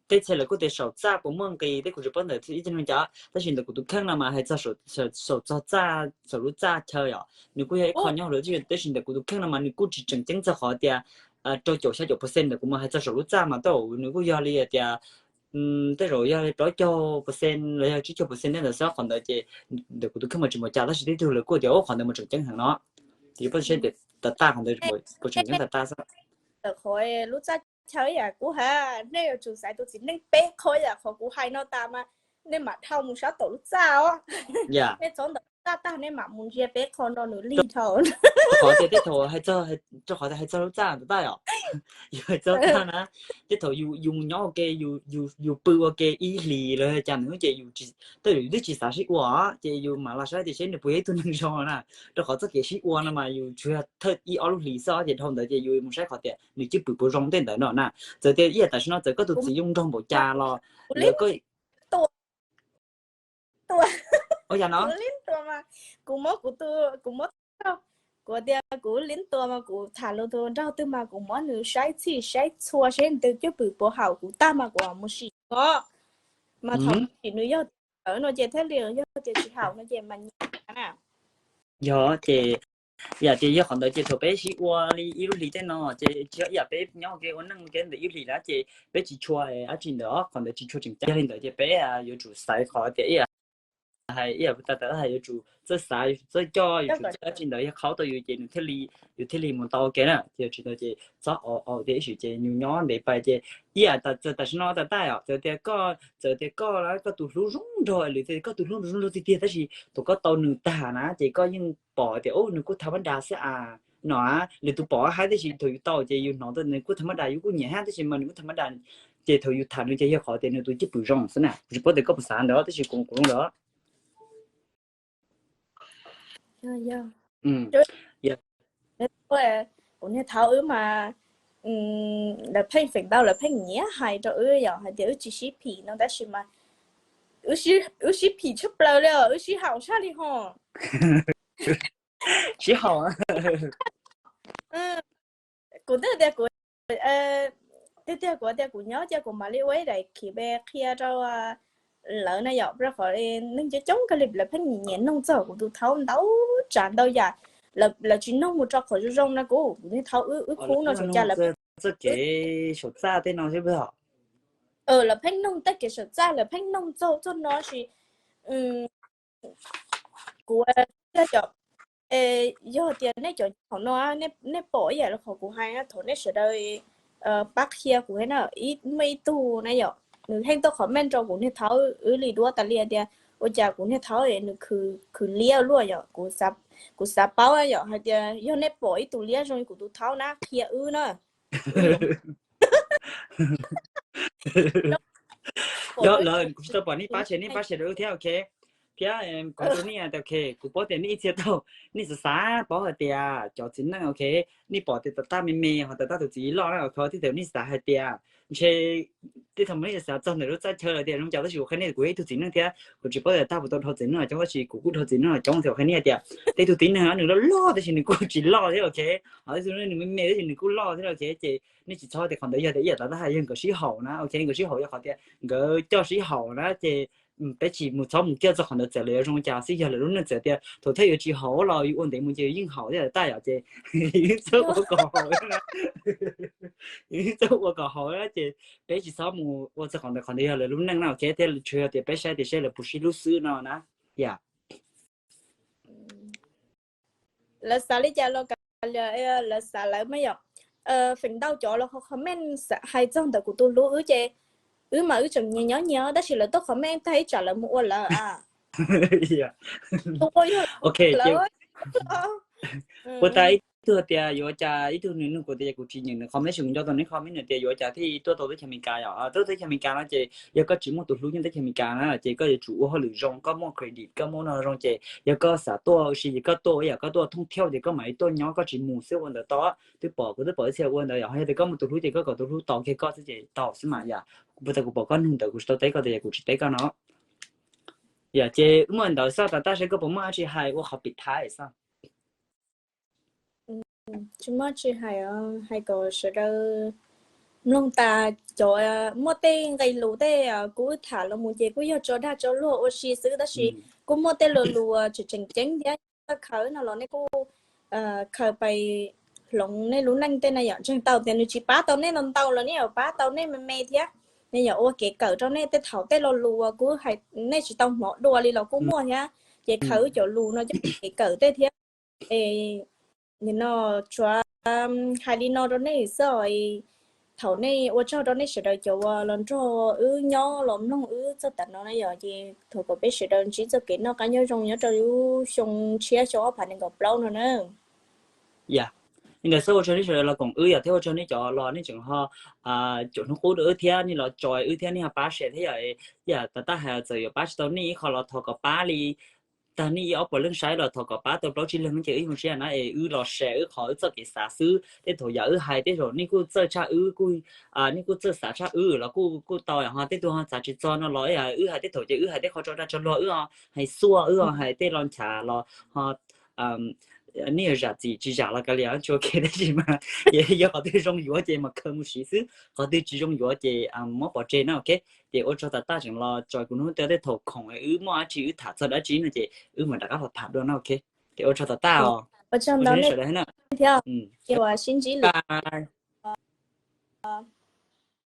tej txhia lawv kuj tias saum txaj puas muaj nqis tej, kuv tsis paub ntawm ib txhia neeg cas, tab sis ntawm kuv tus kheej no mas hais txog saum txaj, saum lub txaj chaw yom, nws kuj yog ib qho nyob hauv lawv, tab sis ntawm kuv tus kheej no mas nws kuj tsis tseem ceeb txog qhov tias rau caum xya caum percent ntawm kuv mas hais txog saum lub txaj mas tej zaum nws kuj yog li tias tej zaum yog plaub caug percent los yog tsib caug percent tej ntawd xwb, qhov ntawd ces ntawm kuv tus kheej mas tsis mus cas, tab sis tej tug lawv kuj tias qhov ntawd mus tseem ceeb heev no. Ces yog poj saib tias tas taj qhov ntawd puas tseem ceeb tas taj xwb. Qhov lub txaj chaw yam kuv hais, nej yuav tsum xaiv tus txiv neej peb qho yam qhov kuv hais no tas mas nej mam dhau mus sab tom lub txaj os. Nej txhob ntawm txaj tag nej mam mus ntsia peb qho no nws lig dhau. Qhov tias tej thaum hais txog, rau qhov tias hais txog lub txaj tas taj yom, yus hais txog txaj na, tej thaum yus mus nyob ua ke, yus pw ua ke ib hlis los cas nws ces yus twb tsis xav sib ua, ces yus mam los saib tias seb nws puas yog ib tug neeg zoo na. Rau qhov txoj kev sib ua no mas yus tsuas yog thawj ib ob lub hlis xwb, ces dhau ntawd ces yus mus saib qhov tias nws cwj pwm puas zoo tej ntawd no na. Txawm tias ib yam tam sim no txawm koj tus txiv zoo nraug npaum cas los lawv ko ua cas no, kuv muab kuv, kuv muab, kuv tias kuv li tua mas kuv tham lus tus nraug twg mas kuv muab nws saib txhij saib txhua seb nws cwj pwm puas haum kuv tag mas kuv mus sim os. Mas thaum sim nws yog tias no ces thiaj li, yog tias tsis haum no ces mas nyias na. Yog ces yam tias yog qhov ntawd ces thaum peb sib ua li ib lub hlis tej no ces tsis yog ib yam peb nyob ua ke ua neej ua ke ntawm ib lub hlis na ces peb tsis tshua dab tsi ntawd, qhov ntawd tsis tshua tseem ceeb li ntawd ces peb yuav tsum xaiv qhov tias ib yam hais ib yam tas tas hais yuav tsum txawj xav, yuav tsum txawj coj, yuav tsum txawj dab tsi ntawd yog qhaub tau yus ces nws thiaj li, yus thiaj li mus tau ua ke na. Ces tsis tau ces txhob au au tias ib sim ces yus nyob ntev pais ces ib yam tas tam sim no tas taj os, txawm tias koj, txawm tias koj, koj tus hlub zoo nraug lwm tias koj tus hlub zoo nraug tiag tiag tab sis thaum koj tau nws tag na ces koj yeej pom tias nws kuj tham mab das xwb as no, lwm tus pom haib tab sis thaum yus tau ces yus hnov tias nws kuj tham mab das, yus kuj nyiam hab tab sis mas nws kuj tham mab das. Ces thaum yus tham nws ces yog qhov tias nws tus cwj pwm zoo xwb na. Kuv tsis paub tias koj puas xav ntawd tab sis kuv zoo ntawd. Kuv niag thaub wb mas lawv pheej feem ntau lawv pheej nyiam hais rau wb yom hais tias wb tsis sib phim no tab sis mas wb sib phim tshaj plaws li os, wb sib haum sab li ho. Sib haum. Kuv twb tias kuv, tiag tiag kuv tias kuv nyob cia kuv mam li ua ib daim khiv pe qhia rau lawv na yom, rau qhov neeg coob coob kawg li lawv pheej nyiam nyiam noog txog kuv tus thaub ntau tsav ntau yam. Lawv tsis noog mus rau qhov zoo zoo na kuv, kuv niag thaub wb khub no txog cas lawv txoj kev saum txaj tej no xwb. Lawv pheej noog tej kev saum txaj, lawv pheej noog txog txog no sis kuv, yog tias nej cov nyob hauv no nej pom ib yam li qhov kuv hais thaum nej sawv daws pab qhia kuv na, muaj ib tug na yom, nws pheej tuaj comment rau kuv niag thaub wb li duab tas li tias ua cas kuv niag thaub nws khwv liab luaj yom. Kuv xav paub yom hais tias yog nej pom ib tug liab zoo li kuv tus thaub na qhia wb na. Yog lawm kuv tsis tau pom nej pab ces nej pab share rau wb thiab ok. Thiab kuv hais rau nej tias ok, kuv paub tias nej ib txhia tau, nej xav xav paub hais tias cov txiv neej ok, nej pom tias tas taj me me ho tas taj tus txiv loj na, ok, tej thaum nej xav hais tias ntshe tej thaum nej xav txog ntawm lub txaj chaw lawm tias zoo cas tab sis kuv qhia nej kuv yog ib tug txiv neej thiab kuv tsis paub tias tas taj puas tau dhau txiv neej coob tab sis kuv kuj dhau txiv neej coob ces kuv qhia nej tias tej tug txiv neej nws loj loj tab sis nws kuj tsis loj thiab ok, ho tej tug nws me me tab sis nws kuj loj thiab ok. Ces nej tsis txhob tias qhov ntawd yog tias ib yam tas taj hais yog nkawd sib haum na ok, nkawd sib haum yog qhov tias nkawd coj sib haum na ces peb tsis mus txhob mus kiag txog qhov ntawd txawm lawv yuav zoo cas xwb, yog lawv lub neej txawm tias thaum thawj yuav tsis haum los yus ua ntev mus ces yus yeej haum thiab tas taj yom ces yus yeej txawj ua kom haum, yus yeej txawj ua kom haum na ces peb tsis txhob mus ua txog qhov ntawd, qhov ntawd yog lawv lub neej na ok, thiab tsuas yog tias peb saib tias seb lawv puas sib hlub xwb no na. Yam lawv xav li cas los kav liam, lawv xav lawv mas yom. Feem ntau cov los comment hais txog ntawm kuv tus hlub wb ces wb mas wb tseem nyias nyob nyias tab sis lawv tuaj comment tag ib tsam lawv mus ua lawv. Ua tas ib tug tias yuav cas ib tug nws nug kuv tias kuv tsis nyeem nws comment, kuv nco tau nws comment nws tias yuav cas thiaj tuaj tau teb chaws Amelikas yom. Tuaj teb chaws Amelikas no ces yog koj tsis muaj tus hlub nyob teb chaws Amelikas na ces koj yuav tsum ua hauj lwm zoo, koj muaj credit, koj muaj no zoo ces yog koj xav tuaj ua si ces koj tuaj, yam koj tuaj thoob thiab ces koj mam li tuaj nyob, koj tsis mus xwb ua ntawd tau. Twb pom, kuv twb pom ib txhia ua ntawd yom, yog tias koj muaj tus hlub ces koj kom tus hlub tos kiag koj xwb ces tau xwb mas yam. Kuv puas tas kuv pom koj nug ntawd kuv tsis tau teb koj tias yog kuv tsis teb koj no. Yam ces muaj ntawd xwb tas taj seb koj puas muaj dab tsi hais ua qhov pim thaib xwb. Tsis muaj tsi hais, hais kom sawv daws mloog tas cov muaj tej nqe lus tej kuv tham los mus ces kuj yog tso dag tso luag ua si xwb tab sis kuj muaj tej lo lus tseem tseem ceeb thiab. Txoj khaws no los nej kuj khaws pais hloov nej lub neej tej na yom, ntseeg tau tias nws tsis pab tau nej ntau ntau los nej yuav pab tau nej me me thiab. Nej yuav ua kev kawm rau nej tej thaum tej lo lus uas kuv hais nej tsis tau hnov dua li los kuj muaj thiab. Ces khaws wb cov lus no coj kev kawm tej thiab. Es nim no tsuav hais li no rau nej xwb os. Thaum nej, ua tsaug rau nej sawv daws cov uas los nrog wb nyob los mloog wb txog tam no na yom, ces thov kom peb sawv daws ntsib txoj kev noj qab nyob zoo nyob rau lub xyoo tshiab xyoo ob phav nees nkaum plaub no na. Yog li ntawd xwb ua tsaug nej sawv daws los koom wb yom, thiab ua tsaug nej cov los nej tseem ho cov hnub qub rau wb thiab nej los tso wb thiab nej ho pab share thiab yom. Yam tas taj hais txawm yuav pab tsis tau nej ib qho los thov kom pab li tag nej ib ob puas leej saib los thov kom pab tau plaub tsib leeg ces wb zoo siab na es wb los share wb qhov wb txoj kev xav xwb. Tej thaum yam wb hais tej zaum nej kuj txawj tshaj wb, kuj nej kuj txawj xav tshaj wb los kuj kuj tau ho tej tug ho xav tsis txog no los wb hais tej thaum ces wb hais tej qhov tso dag tso luag wb hais xuaj wb hais tej lo nchav los ho nej yuav zam txim tsis zam los kav liam tsis ua ke tab sis mas ces yog qhov twg zoo yuav ces mam khaws mus siv xwb, qhov twg tsis zoo yuav ces muab pov tseg na ok. Ces ua tsaug tas taj tseem los tso kuv hnub twg tej thaum khoom wb muaj dab tsi wb tham txog dab tsi no ces wb mam rov qab tham tham dua na ok. Ces ua tsaug tas taj os. Ua tsaug nej sawv daws thiab na. Sib ntsib lwm.